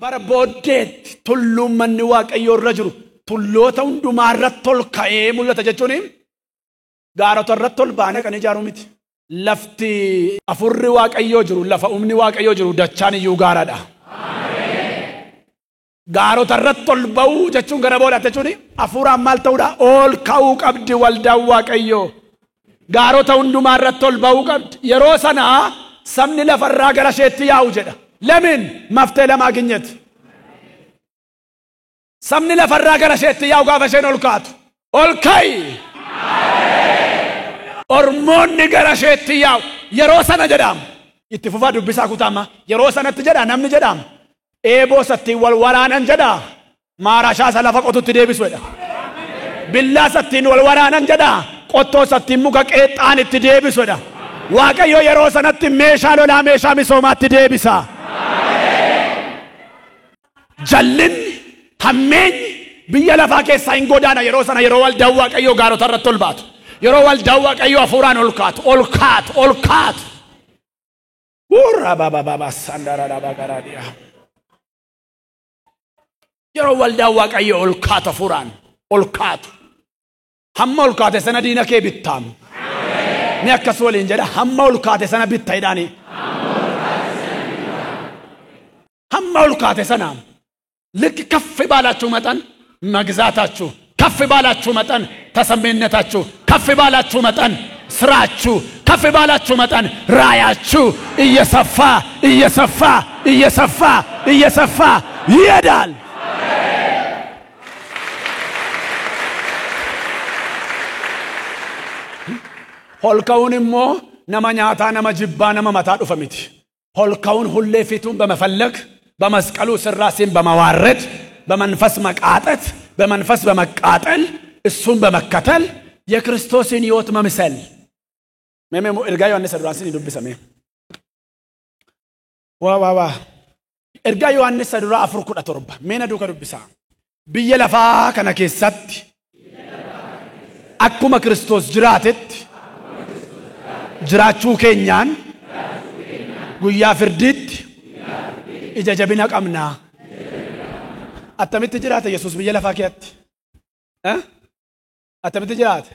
[SPEAKER 1] bara booddeetti tulluun manni Waaqayyoo irra jiru tulloota hundumaa irratti ol ka'ee mul'ata jechuun gaarota irratti ol baanee kan ijaaru miti. Lafti afurri Waaqayyoo jiru lafa humni Waaqayyoo jiru dachaan iyyuu gaaradha. Gaarota irratti ol ba'uu jechuun gara boodaatti jechuun hafuuraan maal ta'uudha? Ol ka'uu qabdi waldaan Waaqayyoo. Gaarota hundumaa irratti ol ba'uu qabdi. Yeroo sana sabni lafarraa gara isheetti yaa'u jedha. ለምን መፍትሄ ለማግኘት sabni lafarraa gara isheetti yaa'u gaafa isheen ol kaatu. Ol ka'i! Ormoonni gara isheetti yaa'u. Yeroo sana jedhama. Itti fufaa dubbisaa kutaama. Yeroo sanatti jedha namni jedhama. Eeboo sattiin wal waraanan jedha. Maarashaa isa lafa qotutti deebisu jedha. Billaa sattiin wal waraanan jedha. Qottoo sattiin muka qeexxaan itti deebisu jedha. Waaqayyo yeroo sanatti meeshaa lolaa meeshaa misoomaatti deebisa. Jallinni hammeenyi biyya lafaa keessaa hin godaana yeroo sana yeroo waldaan Waaqayyoo gaarota irratti ol baatu. Yeroo waldaan Waaqayyoo hafuuraan ol kaatu, ol kaatu, ol kaatu. Warra baba sandara baba garaadiya. Yeroo waldaan Waaqayyoo ol kaatu hafuuraan ol kaatu. Hamma ol kaate sana diina kee bittaamu. Ni akkas waliin jedha hamma ol kaate sana bitta jedhaani. Hamma ol kaate sana ልክ ከፍ ባላችሁ መጠን መግዛታችሁ፣ ከፍ ባላችሁ መጠን ተሰሚነታችሁ፣ ከፍ ባላችሁ መጠን ስራችሁ፣ ከፍ ባላችሁ መጠን ራያችሁ እየሰፋ እየሰፋ እየሰፋ እየሰፋ ይሄዳል። Holka'uun immoo nama nyaataa, nama jibbaa, nama mataa dhufa miti. Holka'uun hullee ፊቱን በመፈለግ በመስቀሉ ስር ራስን በመዋረድ በመንፈስ መቃጠት በመንፈስ በመቃጠል እሱን በመከተል የክርስቶስን ሕይወት መምሰል። Mee ergaa Yohaannis duraan sin dubbisame. Waa waa waa. Ergaa Yohaannis duraa 4:17 mee na duuka dubbisaa. Biyya lafaa kana keessatti akkuma Kiristoos jiraatetti jiraachuu keenyaan guyyaa firdiitti ija jabina qabnaa. Attamitti jiraate Yesuus biyya lafaa keessatti? Attamitti jiraate?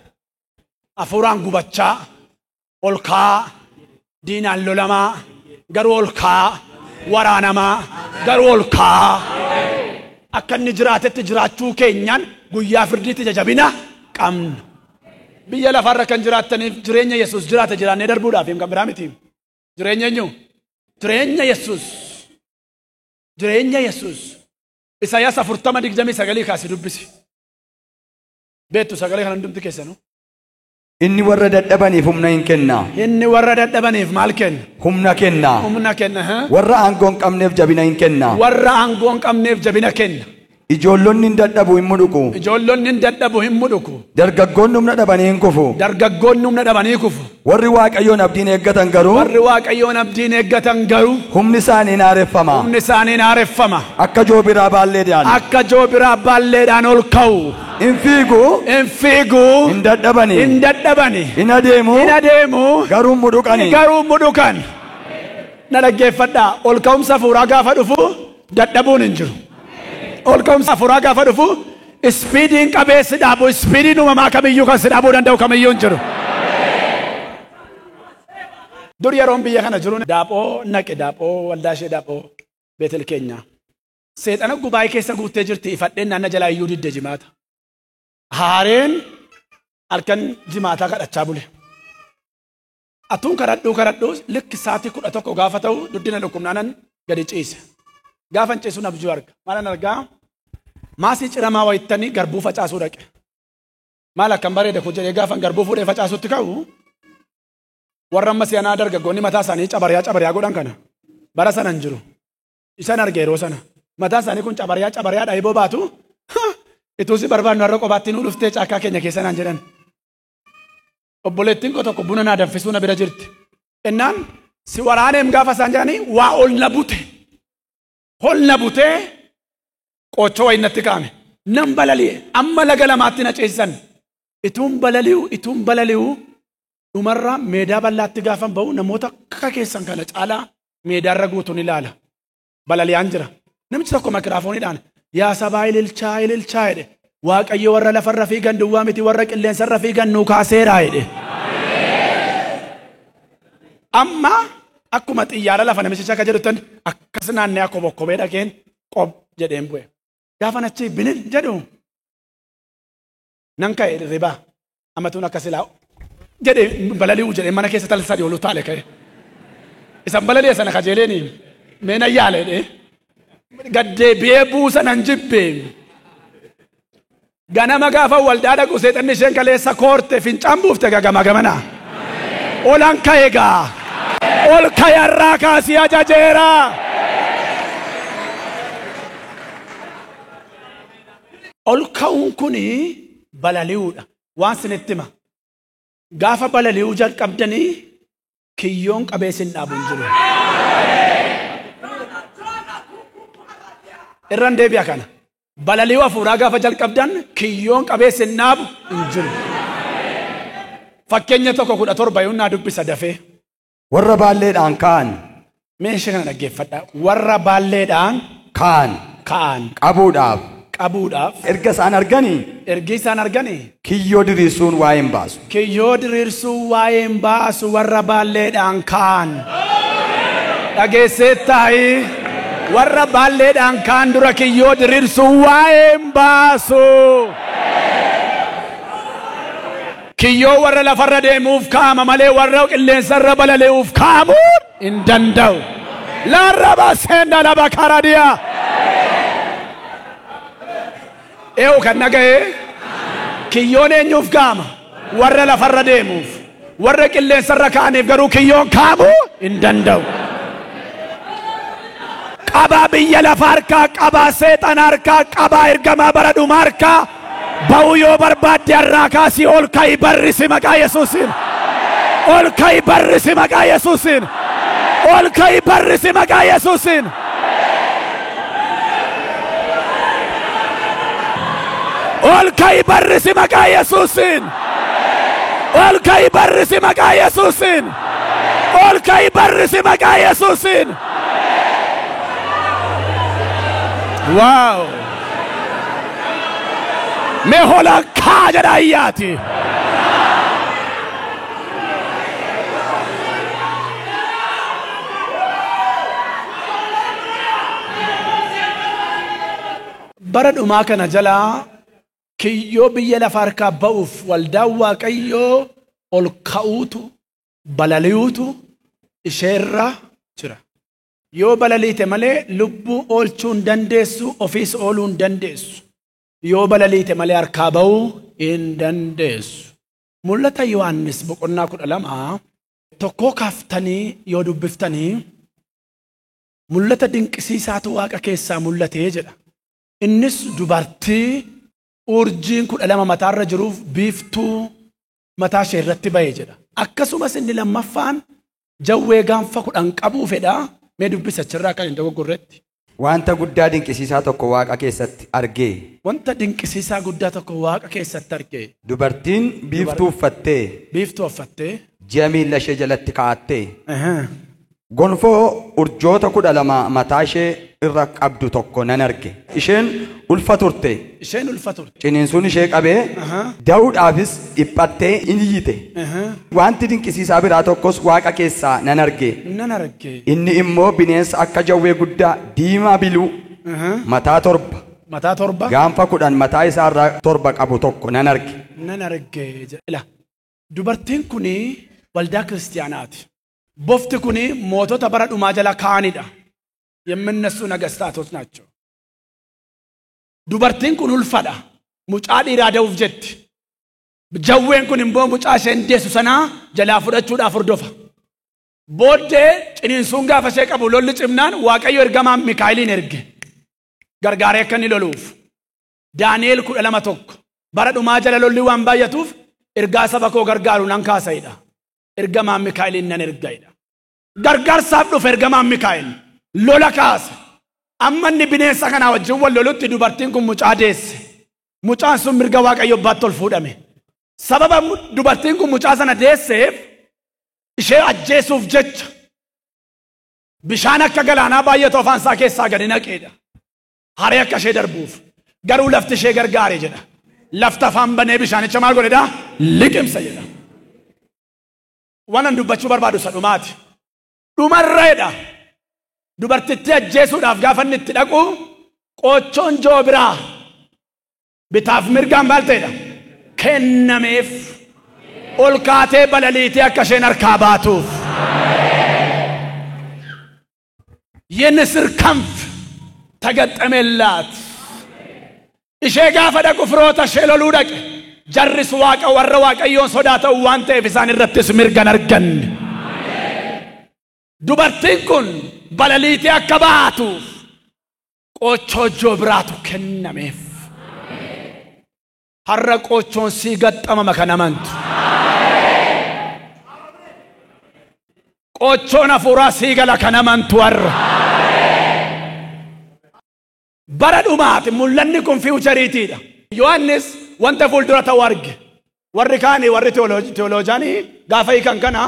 [SPEAKER 1] Hafuuraan gubachaa, ol ka'aa, diinaan lolamaa, garuu ol ka'aa, waraanamaa, garuu ol ka'aa. Akka inni jiraatetti jiraachuu keenyaan guyyaa firdiitti ija jabina qabna. Biyya lafaarra kan jiraattaniif jireenya Yesuus jiraate jiraannee darbuudhaaf kan biraa miti. Jireenya eenyu? Jireenya Yesuus. Jireenya Yesuus. Isaayyaas 40:29 kaasii dubbisi. Beektu sagalee kana hundumti keessanuu.
[SPEAKER 4] Inni warra dadhabaniif humna hin kenna.
[SPEAKER 1] Inni warra dadhabaniif maal kenna?
[SPEAKER 4] Humna kenna.
[SPEAKER 1] Humna kenna.
[SPEAKER 4] Warra aangoo hin qabneef jabina hin kenna.
[SPEAKER 1] Warra aangoo hin qabneef jabina kenna.
[SPEAKER 4] Ijoollonni hin dadhabu hin mudhuku.
[SPEAKER 1] Ijoollonni hin dadhabu hin mudhuku.
[SPEAKER 4] Dargaggoonni humna dhabanii hin kufu.
[SPEAKER 1] Dargaggoonni humna dhabanii kufu.
[SPEAKER 4] Warri Waaqayyoon abdiin eeggatan garuu.
[SPEAKER 1] Warri Waaqayyoon abdiin eeggatan garuu.
[SPEAKER 4] Humni isaanii hin haareffama.
[SPEAKER 1] Humni isaanii hin haareffama.
[SPEAKER 4] Akka joobiraa baalleedhaan.
[SPEAKER 1] Akka joobiraa baalleedhaan ol ka'u.
[SPEAKER 4] Hin fiigu.
[SPEAKER 1] Hin fiigu.
[SPEAKER 4] Hin dadhabani.
[SPEAKER 1] Hin dadhabani.
[SPEAKER 4] Hin adeemu.
[SPEAKER 1] Hin adeemu.
[SPEAKER 4] Garuu mudhuqani.
[SPEAKER 1] Garuu mudhuqan. Na dhaggeeffadhaa. Ol ka'umsa hafuuraa gaafa dhufu dadhabuun hin jiru. Ol ka'umsa hafuuraa gaafa dhufu ispiidiin qabee si dhaabu, ispiidiin uumamaa kamiyyuu kan si dhaabuu danda'u kamiyyuu hin jiru. Dur yeroon biyya kana jiru daaphoo naqe, daaphoo waldaa ishee daaphoo Beetel keenya. Seexana gubaa'ee keessa guuttee jirti ifadheen naanna jalaa iyyuu didde jimaata. Haareen halkan jimaataa kadhachaa bule. Atuun kadhadhuu likki sa'aatii 11 gaafa ta'u duddina dhukkubnaanan gadi ciise. Gaafan ciisuun abjuu arga. Maalan argaa? Maasii ciramaa wayittanii garbuu facaasuu dhaqe. Maal akkam bareeda kun jedhee gaafan garbuu fuudhee facaasutti ka'u warra amma si'anaa dargaggoonni mataa isaanii cabariyaa godhan kana bara sana hin jiru. Isaan arge yeroo sana. Mataa isaanii kun cabariyaa dhaiboo baatu ituu si barbaannu har'a qobaatti nuu dhuftee caakkaa keenya keessa naan jedhan. Obboleettiin koo tokko buna naa danfisuu na bira jirti. Innaan si waraaneem gaafa isaan jedhanii waa ol na bute. Hol na butee qoochoo wayii natti kaa'ame. Nan balali'e amma laga lamaatti na ceesisan. Ituun balali'u dhumarra meedaa bal'aatti gaafan ba'u namoota akka keessan kana caalaa meedaarra guutuun ilaala. Balali'aan jira. Namichi tokko makiraafooniidhaan yaa sabaa ililchaa ililchaa jedhe. Waaqayyo warra lafarra fiigan duwwaa miti warra qilleensarra fiigan nuu kaaseeraa jedhe. Amma akkuma xiyyaara lafa namichicha akka jedhutan akkas naannee akka bokkobee dhaqeen qob jedheen bu'e. Gaafan achi bilil jedhu nan ka'e ribaa ammatuun akkas ilaa jedhe balali'u jedhee mana keessa talsa sadii olu taale ka'e. Isan balali'e sana kajeeleeni mee nan yaale jedhee gaddeebi'ee buusa nan jibbee. Ganama gaafa waldaa dhaqu seexanni isheen kaleessa koorte fincaan buufte gagama gamana. Olan ka'e gaa. Ol ka'e kaasii ajajeera. Ol ka'uun kuni balali'uudha. Waan sinitti hima. Gaafa balali'uu jalqabdanii kiyyoon qabee sin dhaabu hin jiru. Irraan deebi'a kana. Balali'uu hafuuraa gaafa jalqabdan kiyyoon qabee sin dhaabu hin jiru. Fakkeenya 1:17 yoo naa dubbisa dafee.
[SPEAKER 4] Warra baalleedhaan ka'an.
[SPEAKER 1] Mee ishee kana dhaggeeffadhaa. Warra baalleedhaan ka'an.
[SPEAKER 4] Qabuudhaaf.
[SPEAKER 1] Erga isaan arganii.
[SPEAKER 4] Kiyyoo diriirsuun waa'ee hin baasu.
[SPEAKER 1] Kiyyoo diriirsuun waa'ee hin baasu warra baalleedhaan ka'an. Dhageessee taa'i. Warra baalleedhaan ka'an dura kiyyoo diriirsuun waa'ee hin baasu. Kiyyoo warra lafarra deemuuf kaa'ama malee warra qilleensarra balali'uuf kaa'amuun hin danda'u. Laarraba seenna laba karadiyaa. Eewu kan dhaga'e kiyyoon eenyuuf kaa'ama? Warra lafarra deemuuf. Warra qilleensarra ka'aniif garuu kiyyoon kaa'amuu hin danda'u. Qabaa biyya lafa harkaa, qabaa seexana harkaa, qabaa ergamaa bara dhumaa harkaa. Ba'uu yoo barbaadde har'aa kaasii ol ka'i barrisi maqaa Yesuusiin. Ol ka'i barrisi maqaa Yesuusiin. Ol ka'i barrisi maqaa Yesuusiin. Ol ka'i barrisi maqaa Yesuusiin. Ol ka'i barrisi maqaa Yesuusiin. Ol ka'i barrisi maqaa Yesuusiin. Waaw! Mee holaan kaa jedha ayyaati. Bara dhumaa kana jalaa kiyyoo biyya lafa harkaa ba'uuf waldaan Waaqayyoo ol ka'uutu balali'uutu isheerra jira. Yoo balaliite malee lubbuu oolchuu hin dandeessu, ofiis ooluu hin dandeessu. Yoo balaliite malee harkaa ba'uu hin dandeessu. Mul'ata Yohaannis boqonnaa 12 tokkoo kaaftanii yoo dubbiftanii mul'ata dinqisiisaatu Waaqa keessaa mul'atee jedha. Innis dubartii urjiin 12 mataarra jiruuf biiftuu mataa ishee irratti ba'e jedha. Akkasumas inni lammaffaan jawwee gaanfa 10 qabuu fedha. Mee dubbisa achirraa kan hin dogoggorretti.
[SPEAKER 4] Wanta guddaa dinqisiisaa tokko Waaqa keessatti argee.
[SPEAKER 1] Wanta dinqisiisaa guddaa tokko Waaqa keessatti argee.
[SPEAKER 4] Dubartiin biiftuu uffattee. Ji'a miilla ishee jalatti kaa'attee. Gonfoo urjoota 12 mataa ishee irra qabdu tokko nan arge. Isheen ulfa turte. Ciniinsuun ishee qabee da'uudhaafis dhiphattee in iyyite. Wanti dinqisiisaa biraa tokkos Waaqa keessaa nan arge. Inni immoo bineensa akka jawwee guddaa diimaa biluu mataa torba gaanfa 10 mataa isaarraa 7 qabu tokko nan arge.
[SPEAKER 1] Dubartiin kuni waldaa kiristiyaanaati. Bofti kuni mootota bara dhumaa jala ka'anidha. የምነሱ ነገስታቶች ናቸው። Dubartiin kun ulfadha. Mucaa dhiiraa da'uuf jetti. Jawween kun immoo mucaa isheen deessu sanaa jalaa fudhachuudhaaf hordofa. Booddee ciniinsuun gaafa ishee qabu lolli cimnaan Waaqayyo ergamaan Mikaa'eliin erge. Gargaaree akka inni loluuf. Daani'el 12:1 bara dhumaa jala lolli waan baay'atuuf ergaa saba koo gargaaru nan kaasa'edha. Ergamaan Mikaa'eliin nan erga'edha. Gargaarsaaf dhufe ergamaan Mikaa'el. Lola kaase. Amma inni bineensa kanaa wajjin wal lolutti dubartiin kun mucaa deesse. Mucaan sun mirga Waaqayyo abbaatti ol fuudhame. Sababa dubartiin kun mucaa sana deesseef ishee ajjeesuuf jecha bishaan akka galaanaa baay'atu afaan isaa keessaa gadi naqeedha. Haree akka ishee darbuuf. Garuu lafti ishee gargaare jedha. Lafti afaan banee bishaanicha maal godhedha? Liqimsa jedha. Waan an dubbachuu barbaadu isa dhumaati. Dhumarreedha. Dubartittii ajjeesuudhaaf gaafa inni itti dhaqu qoochoon joobiraa bitaaf mirgaan maal ta'edha? Kennameef ol kaatee balaliitee akka isheen harkaa baatuuf. የንስር ክንፍ ተገጠመላት። Ishee gaafa dhaqu firoota ishee loluu dhaqe. Jarris waaqa warra waaqayyoon sodaatan waan ta'eef isaan irrattis mirgan arganne. Dubartiin kun balaliitee akka baatuuf qoochoo joobiraatu kennameef. Har'a qoochoon sii gaxxamama kan amantu. Qoochoon hafuuraa sii gala kan amantu har'a. Bara dhumaati mul'anni kun fiichariitiidha. Yohaannis wanta fuuldura ta'u arge. Warri kaanii warri teoloojaanii gaafa hiikan kana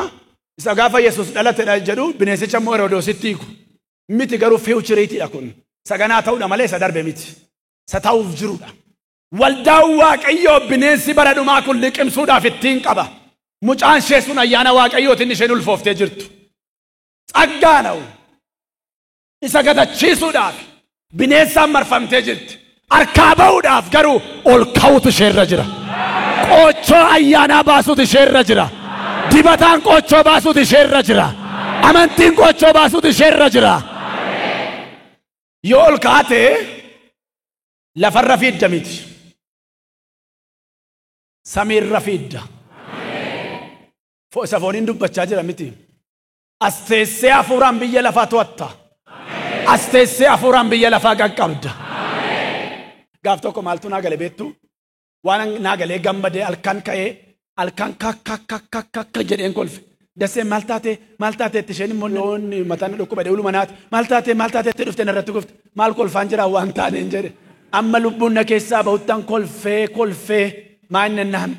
[SPEAKER 1] isa gaafa Yesuus dhalatedha jedhu bineensicha immoo Herodoositti hiiku. Miti garuu fiichariitiidha kun. Saganaa ta'uudha malee isa darbe miti. Isa ta'uuf jirudha. Waldaan Waaqayyoo bineensi bara dhumaa kun liqimsuudhaaf ittiin qaba. Mucaan ishee sun ayyaana Waaqayyootiin isheen ulfooftee jirtu. Tsaggaana'u isa gatachiisuudhaaf bineensaan marfamtee jirti. Harkaa ba'uudhaaf garuu ol ka'utu isheerra jira. Qoochoo ayyaanaa baasutu isheerra jira. Dibataan qoochoo baasutu isheerra jira. Amantiin qoochoo baasutu isheerra jira. Yoo ol kaate lafarra fiidda miti. Samiirra fiidda. Isa fooniin dubbachaa jira miti. As teessee hafuuraan biyya lafaa to'atta. As teessee hafuuraan biyya lafaa qaqqabda. Gaaf tokko maaltu naa galee beektu? Waan naa galee gammadee halkan ka'ee halkan kakka jedheen kolfe. Dasee maal taatee itti isheen immoo loonni mataan dhukkuba dhee ulumanaati. Maal taatee itti dhufte narratti kufte. Maal kolfaan jira waan taaneen jedhe. Amma lubbuun na keessaa bahuttan kolfee maal nannaan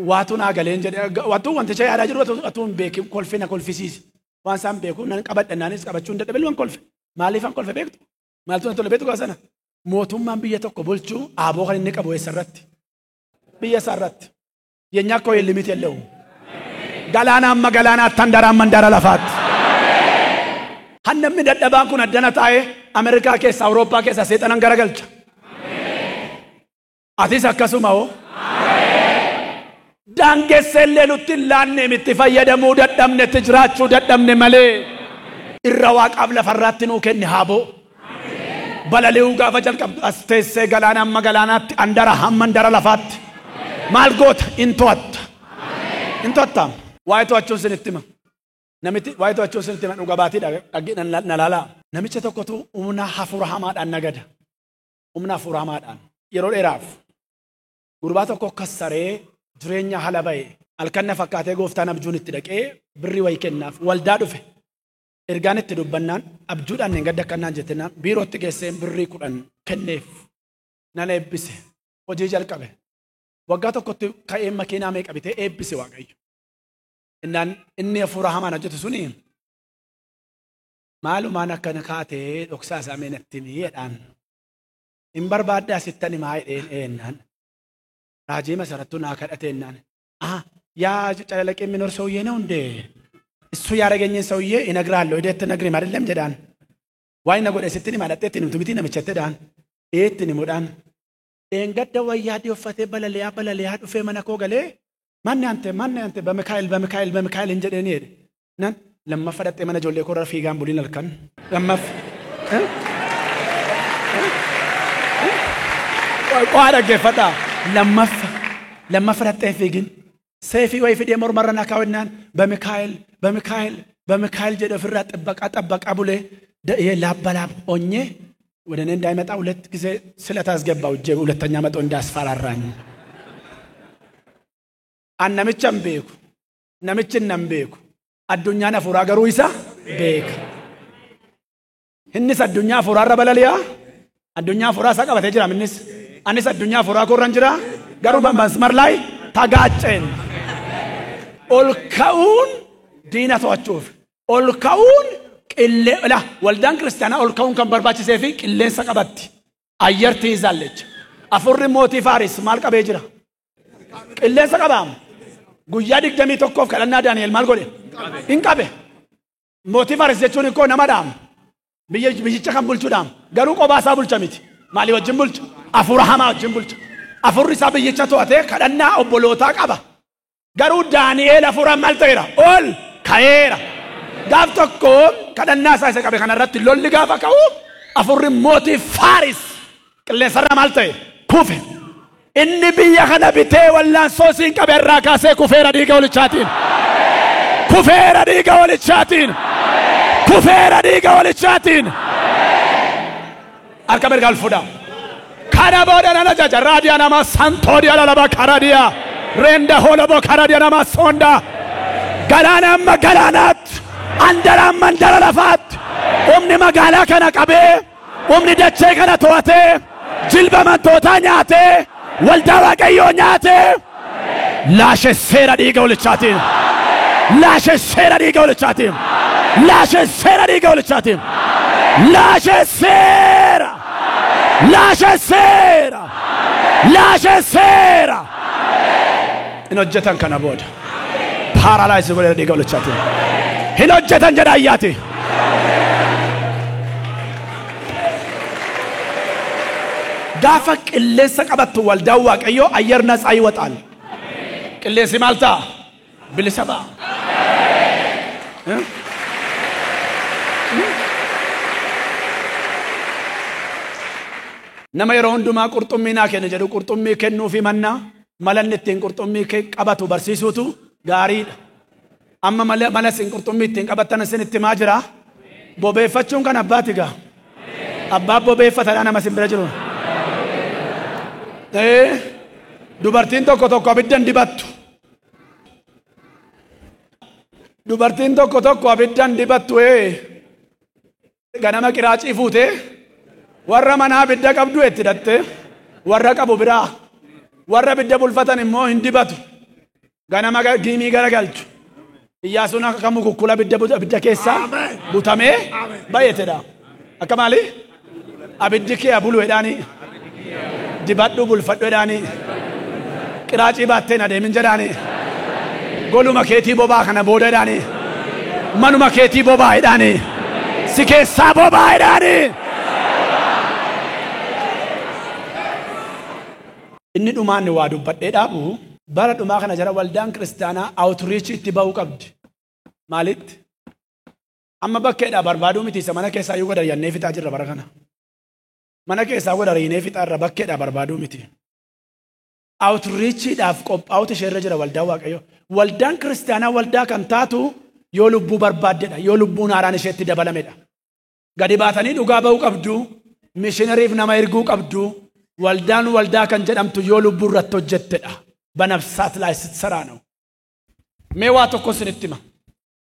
[SPEAKER 1] waatu naa galeen jedhe. Waatu wanticha yaadaa jiru atuu hin beekin kolfee na kolfisiise. Waan isaan beeku nan qabadha naanis qabachuu hin dadhabee waan kolfe. Maaliifan kolfe beektu? Maaltu na tole beektu gaafa sana? Mootummaan biyya tokko bulchuu aaboo kan inni qabu eessarratti? Biyya isaarratti. የኛ እኮ ሊሚት የለውም። Galaana amma galaanaatti handara amma handara lafaatti. Hannamni dadhabaan kun addana taa'ee Ameerikaa keessa Awurooppaa keessa seexanan garagalcha. Atis akkasuma hoo? Daangesseellee nutti hin laanne itti fayyadamuu dadhabne itti jiraachuu dadhabne malee irra waaqaaf lafarraatti nuu kenne haaboo. Balali'uu gaafa jalqabdu as teessee galaana amma galaanaatti handara hamma handara lafaatti. Maal goota? In to'atta. In to'atta. Waa'ee to'achuun sinitti hima. Namitti waa'ee to'achuun sinitti hima dhuga baatii na laalaa. Namicha tokkotu humna hafuura hamaadhaan nagada. Humna hafuura hamaadhaan. Yeroo dheeraaf gurbaa tokko kassaree jireenya haala ba'e halkan na fakkaatee gooftaan abjuun itti dhaqee birrii wayii kennaaf waldaa dhufe. Ergaan itti dubbannaan abjuudhaan hin gadda akkannaan jettennaan biirootti geesseen birrii 10 kenneef nan eebbise hojii jalqabe. Waggaa tokkotti ka'ee makiinaa meeqa bitee eebbise Waaqayyo. Innaan inni hafuura hamaan hojjetu suni maalumaan akkana kaatee dhoksaa isaa mee natti himi jedhaan. Hin barbaaddaa sittan himaa jedheen eennaan. Raajii masarattuu naa kadhate ennaan. ያ ጨለለቅ የሚኖር ሰውዬ ነው እንዴ? እሱ ያረገኝን ሰውዬ እነግርሃለሁ ሂደህ ትነግሪም አይደለም jedhaan. Waan na godhe sittin himaa dhaqxee ittiin himtu miti namichatti jedhaan. Ee ittiin himuudhaan. Dheengadda wayyaa adii uffatee balali'aa dhufee mana koo galee manni ante በሚካኤል በሚካኤል በሚካኤል hin jedheeni jedhe. Nan lammaffaa dhaqxee mana ijoollee koo irra fiigaan buliin halkan. Lammaffaa. Qo'aa dhaggeeffadhaa. Lammaffaa dhaqxee fiigin. Seefii wayii fidee mormarra na kaawwannaan በሚካኤል በሚካኤል በሚካኤል jedhe ofirraa xabbaqaa bulee ላበላብ ሆኜ ወደ እኔ እንዳይመጣ ሁለት ጊዜ ስለት አስገባው እጄ ሁለተኛ መጥቶ እንዳስፈራራኝ። An namicha hin beeku. Namichi nan beeku. Addunyaan hafuuraa garuu isa beeka. Innis addunyaa hafuuraarra balali'a. Addunyaa hafuuraa isaa qabatee jira innis. Anis addunyaa hafuuraa koorran jira. Garuu masmar ላይ tagaacceen. Ol ka'uun diina to'achuuf. Ol ka'uun qillee waldaan kiristaanaa ol ka'uun kan barbaachisee fi qilleensa qabatti. አየር ትይዛለች። Afurri mootii Faaris maal qabee jira? Qilleensa qabaam. Guyyaa 21 kadhannaa Daani'el maal godhe? Hin qabe. Mootii Faaris jechuun ikkoo nama dhaam. Biyyicha kan bulchuudhaam. Garuu qophaa isaa bulcha miti. Maalii wajjin bulcha? Afura hamaa wajjin bulcha. Afurri isaa biyyicha to'atee kadhannaa obbolootaa qaba. Garuu Daani'el afura maal ta'eera? Ol ka'eera. Gaaf tokko kadhannaa isaa isa qabe kanarratti lolli gaafa ka'u afurri mootii Faaris qilleensarra maal ta'e? Kufe. Inni biyya kana bitee wallaansoo siin qabe irraa kaasee kufeera dhiiga walichaatiin. Kufeera dhiiga walichaatiin. Kufeera dhiiga walichaatiin. Harka mirgaa ol fuudhaa. Kana booda nan ajaja raadiyaa namaa santoodiyaa lalaba karadiyaa reenda holoboo karadiyaa namaa soondaa galaana amma galaanaatti andara amma andara lafaatti humni magaalaa kana qabee humni dachee kana to'atee jilba amantootaa nyaatee waldaa waaqayyoo nyaatee laashesseera dhiiga walichaatiin laashesseera dhiiga walichaatiin laashesseera dhiiga walichaatiin laashesseera laashesseera laashesseera hin hojjetan kana booda paaralaayisii godheera dhiiga walichaatiin hin hojjetan jedha ayyaati. Gaafa qilleensa qabattu waldaan waaqayyoo ayyar ነፃ ይወጣል። Qilleensi maal ta'a? Bilisa ba'a. Nama yeroo hundumaa qurxummii naa kenna jedhu qurxummii kennuufi mannaa malanni ittiin qurxummii qabatu barsiisuutu gaariidha. Amma mala isin qurxummii ittiin qabattan isin itti himaa jira. Bobeeffachuun kan abbaati gaa. Abbaa bobeeffatadha nama isin bira jiru. Dubartiin tokko tokko abiddan dibattu. Dubartiin tokko tokko abiddan dibattu. Ganama qiraacii fuutee warra manaa abidda qabdu itti hidhattee warra qabu biraa warra abidda bulfatan immoo hin dibatu. Ganama giimii garagalchu. Iyyaasuun akka mukukkula abidda keessaa butamee baay'atedha. Akka maali? Abiddi kee bulu jedhaanii. Dibadhu bulfadhu jedhaanii. Qiraacii baatteen adeemin jedhaanii. Goluma keetii bobaa kana booda jedhaanii. Manuma keetii bobaa jedhaanii. Si keessaa bobaa jedhaanii. Inni dhumaan waa dubbadhee dhaabu bara dhumaa kana jara waldaan kiristaanaa outreach itti ba'uu qabdi. Maalitti? Amma bakkeedhaa barbaaduu miti isa mana keessaa iyyuu godhariyyannee fixaa jirra bara kana. Mana keessaa godhariinee fixaa irra bakkeedhaa barbaaduu miti. Outreachiidhaaf qophaa'utu isheerra jira waldaan waaqayyoo. Waldaan kiristaanaa waldaa kan taatu yoo lubbuu barbaaddedha, yoo lubbuun haaraan isheetti dabalamedha. Gadi baatanii dhugaa ba'uu qabdu, mishinariif nama erguu qabdu, waldaan waldaa kan jedhamtu yoo lubbuu irratti hojjettedha. በነፍሳት ላይ ስትሰራ ነው። Mee waa tokko isinitti hima.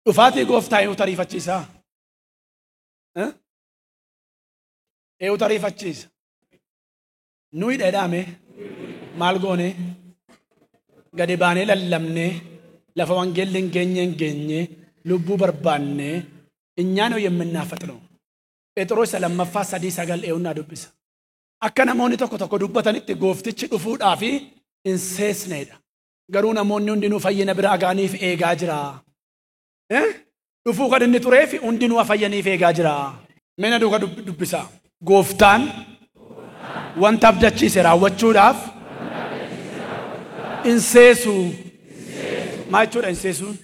[SPEAKER 1] Dhufaatii gooftaa eenyutu ariifachiisa? Eenyutu ariifachiisa? Nuyi dheedhaame maal goone gadi baanee lallabnee lafa wangeelli hin geenye hin geenye lubbuu barbaanne እኛ ነው የምናፈጥነው። Phexros lammaffaa 3:9 eenyuun dubbisa. Akka namoonni tokko tokko dubbatanitti gooftichi dhufuudhaaf hin seesneedha. Garuu namoonni hundinuu fayyina bira agaaniif eegaa jira. Dhufuu kan inni tureef hundinuu fayyaniif eegaa jira. Mee na duuka dubbisa. Gooftaan wanta abdachiise raawwachuudhaaf hin seesu. Maal jechuudha hin seesuun?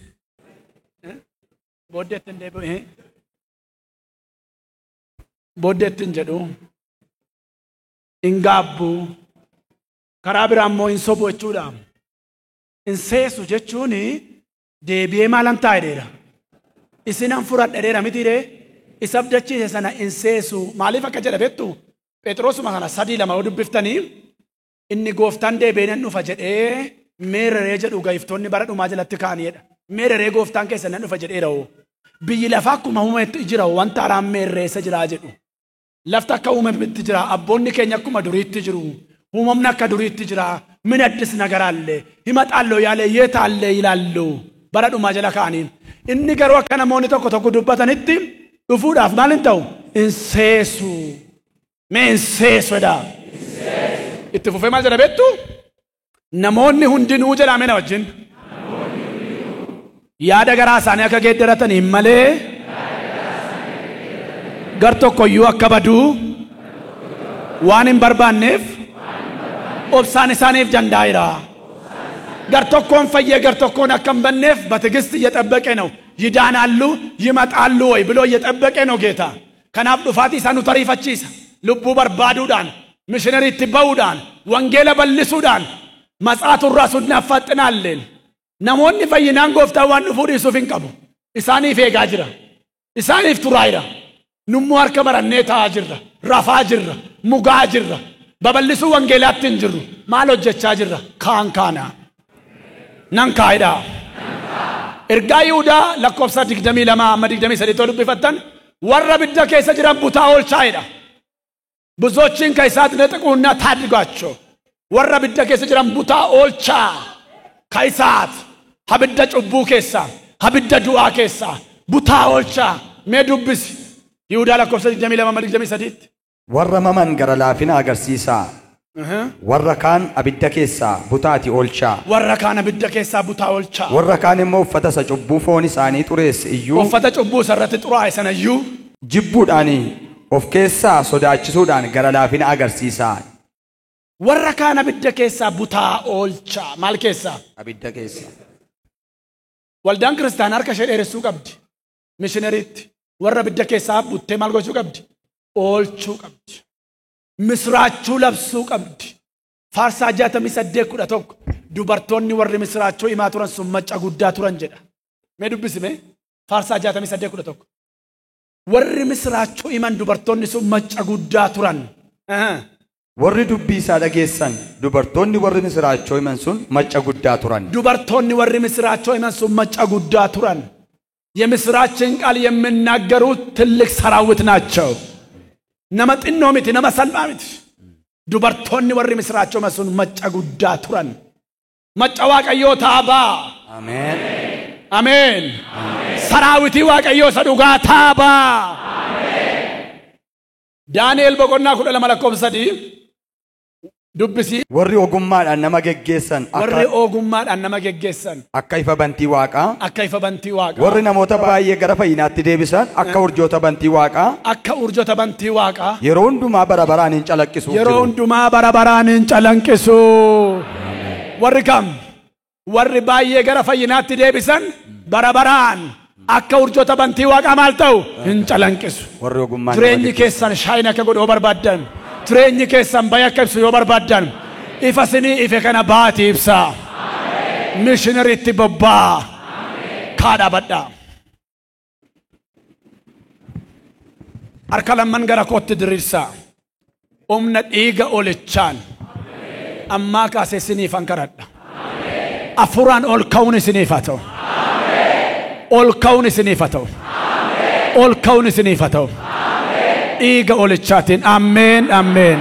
[SPEAKER 1] Booddeetti hin deebi'u. Booddeetti hin jedhu. Hin gaabbu. Karaa biraa immoo hin sobu jechuudha. Hin seesu jechuun deebi'ee maalan ta'a jedheera. Isinan furadha jedheera mitiiree isa abdachiise sana hin seesu. Maaliif akka jedha beektu? Phexrosuma kana 3:2 yoo dubbiftanii inni gooftaan deebi'ee nan dhufa jedhee meereree jedhu gaiftoonni bara dhumaa jalatti ka'aniidha. Meereree gooftaan keessa nan dhufa jedheera hoo. Biyyi lafaa akkuma uumametti jira wanta haaraan meerreessa jiraa jedhu. Lafti akka uumametti jira abboonni keenya akkuma duriitti jiru. Uumamni akka duriitti jira. Min addis ነገር አለ ይመጣል ያለ የት አለ ይላሉ bara dhumaa jala ka'anii. Inni garuu akka namoonni tokko tokko dubbatanitti dhufuudhaaf maal hin ta'u? Hin seesu. Mee hin seesu jedha. Itti fufee maal jedha beektu? Namoonni hundinuu jedha mee na wajjin. Yaada garaa isaanii akka geeddarataniin malee gar tokkoyyuu akka baduu waan hin barbaanneef obsaan isaaniif danda'eera. Gar tokkoon fayyee gar tokkoon akka hin banneef በትዕግስት እየጠበቀ ነው። ይዳናሉ ይመጣሉ ወይ ብሎ እየጠበቀ ነው ጌታ። Kanaaf dhufaatii isaa nu tariifachiisa. Lubbuu barbaaduudhaan, mishinariitti ba'uudhaan, wangeela bal'isuudhaan matsaaturraa sun affaxinaalleen. Namoonni fayyinaan gooftaa waan dhufuu dhiisuuf hin qabu. Isaaniif eegaa jira. Isaaniif turaa jira. Nummoo harka marannee taa'aa jirra. Rafaa jirra. Mugaa jirra. Babal'isuu wangeelaatti hin jirru. Maal hojjechaa jirra? Kaan kaana. Nan kaa'edha. Ergaa Yihudaa lakkoofsa 22 amma 23 too dubbifattan warra abidda keessa jiran butaa oolchaa'edha. ብዙዎችን ከእሳት ነጥቁና ታድጓቸው። Warra abidda keessa jiran butaa oolchaa ከእሳት abidda cubbuu keessa abidda du'aa keessa butaa oolchaa. Mee dubbisi Yihudaa lakkoofsa 22 amma 23.
[SPEAKER 4] Warra maman gara laafina agarsiisaa. Warra kaan abidda keessaa butaati oolchaa.
[SPEAKER 1] Warra kaan abidda keessaa butaa oolchaa.
[SPEAKER 4] Warra kaan immoo uffata isa cubbuu foon isaanii xureesse iyyuu
[SPEAKER 1] Uffata cubbuu isarratti xuraa'e sana iyyuu
[SPEAKER 4] jibbuudhaan of keessaa sodaachisuudhaan gara laafina agarsiisaa.
[SPEAKER 1] Warra kaan abidda keessaa butaa oolchaa. Maal keessaa?
[SPEAKER 4] Abidda keessaa.
[SPEAKER 1] Waldaan kiristaanaa harka ishee dheeressuu qabdi. Mishinariitti warra abidda keessaa buttee maal gochuu qabdi? Oolchuu qabdi. Misraachuu labsuu qabdi. Faarsaa 68:11 dubartoonni warri misraachuu himaa turan sun macca guddaa turan jedha. Mee dubbisi mee? Faarsaa 68:11 warri misraachuu himan dubartoonni sun macca guddaa turan.
[SPEAKER 4] Warri dubbii isaa dhageessan dubartoonni warri misraachuu himan sun macca guddaa turan.
[SPEAKER 1] Dubartoonni warri misraachuu himan sun macca guddaa turan. የምስራችን ቃል የሚናገሩት ትልቅ ሰራዊት ናቸው። Nama xinnoo miti, nama salphaa miti. Dubartoonni warri misraachuu himan sun macca guddaa turan. Macca Waaqayyoo taabaa.
[SPEAKER 4] Ameen.
[SPEAKER 1] Ameen. Saraawitii Waaqayyoo isa dhugaa taabaa. Daani'el boqonnaa 12 lakkoofsa 3 dubbisi.
[SPEAKER 4] Warri ogummaadhaan nama geggeessan
[SPEAKER 1] Warri ogummaadhaan nama geggeessan
[SPEAKER 4] akka ifa bantii waaqaa.
[SPEAKER 1] Akka ifa bantii waaqaa.
[SPEAKER 4] Warri namoota baay'ee gara fayyinaatti deebisan akka urjoota bantii waaqaa.
[SPEAKER 1] Akka urjoota bantii waaqaa.
[SPEAKER 4] Yeroo hundumaa bara baraan hin calaqqisu.
[SPEAKER 1] Yeroo hundumaa bara baraan hin calanqisu. Warri kam? Warri baay'ee gara fayyinaatti deebisan bara baraan akka urjoota bantii waaqaa maal ta'u? Hin calanqisu.
[SPEAKER 4] Warri ogummaan nama
[SPEAKER 1] Jireenyi
[SPEAKER 4] geggeessan.
[SPEAKER 1] keessan shaayina akka godhu yoo barbaaddan, jireenyi keessan bayya akka ibsu yoo barbaaddan, ifa sinii ife kana baatii ibsaa. Mishinariitti bobbaa. Kaa dhaabadhaa. Harka lamman gara kootti diriirsaa. Humna dhiiga olichaan ammaa kaasee isiniifan kadhadha. Afuraan ol ka'uun isiniif haa ta'u. Ol ka'uun isiniif haa ta'u. Ol ka'uun isiniif haa ta'u. Dhiiga olichaatiin ameen ameen.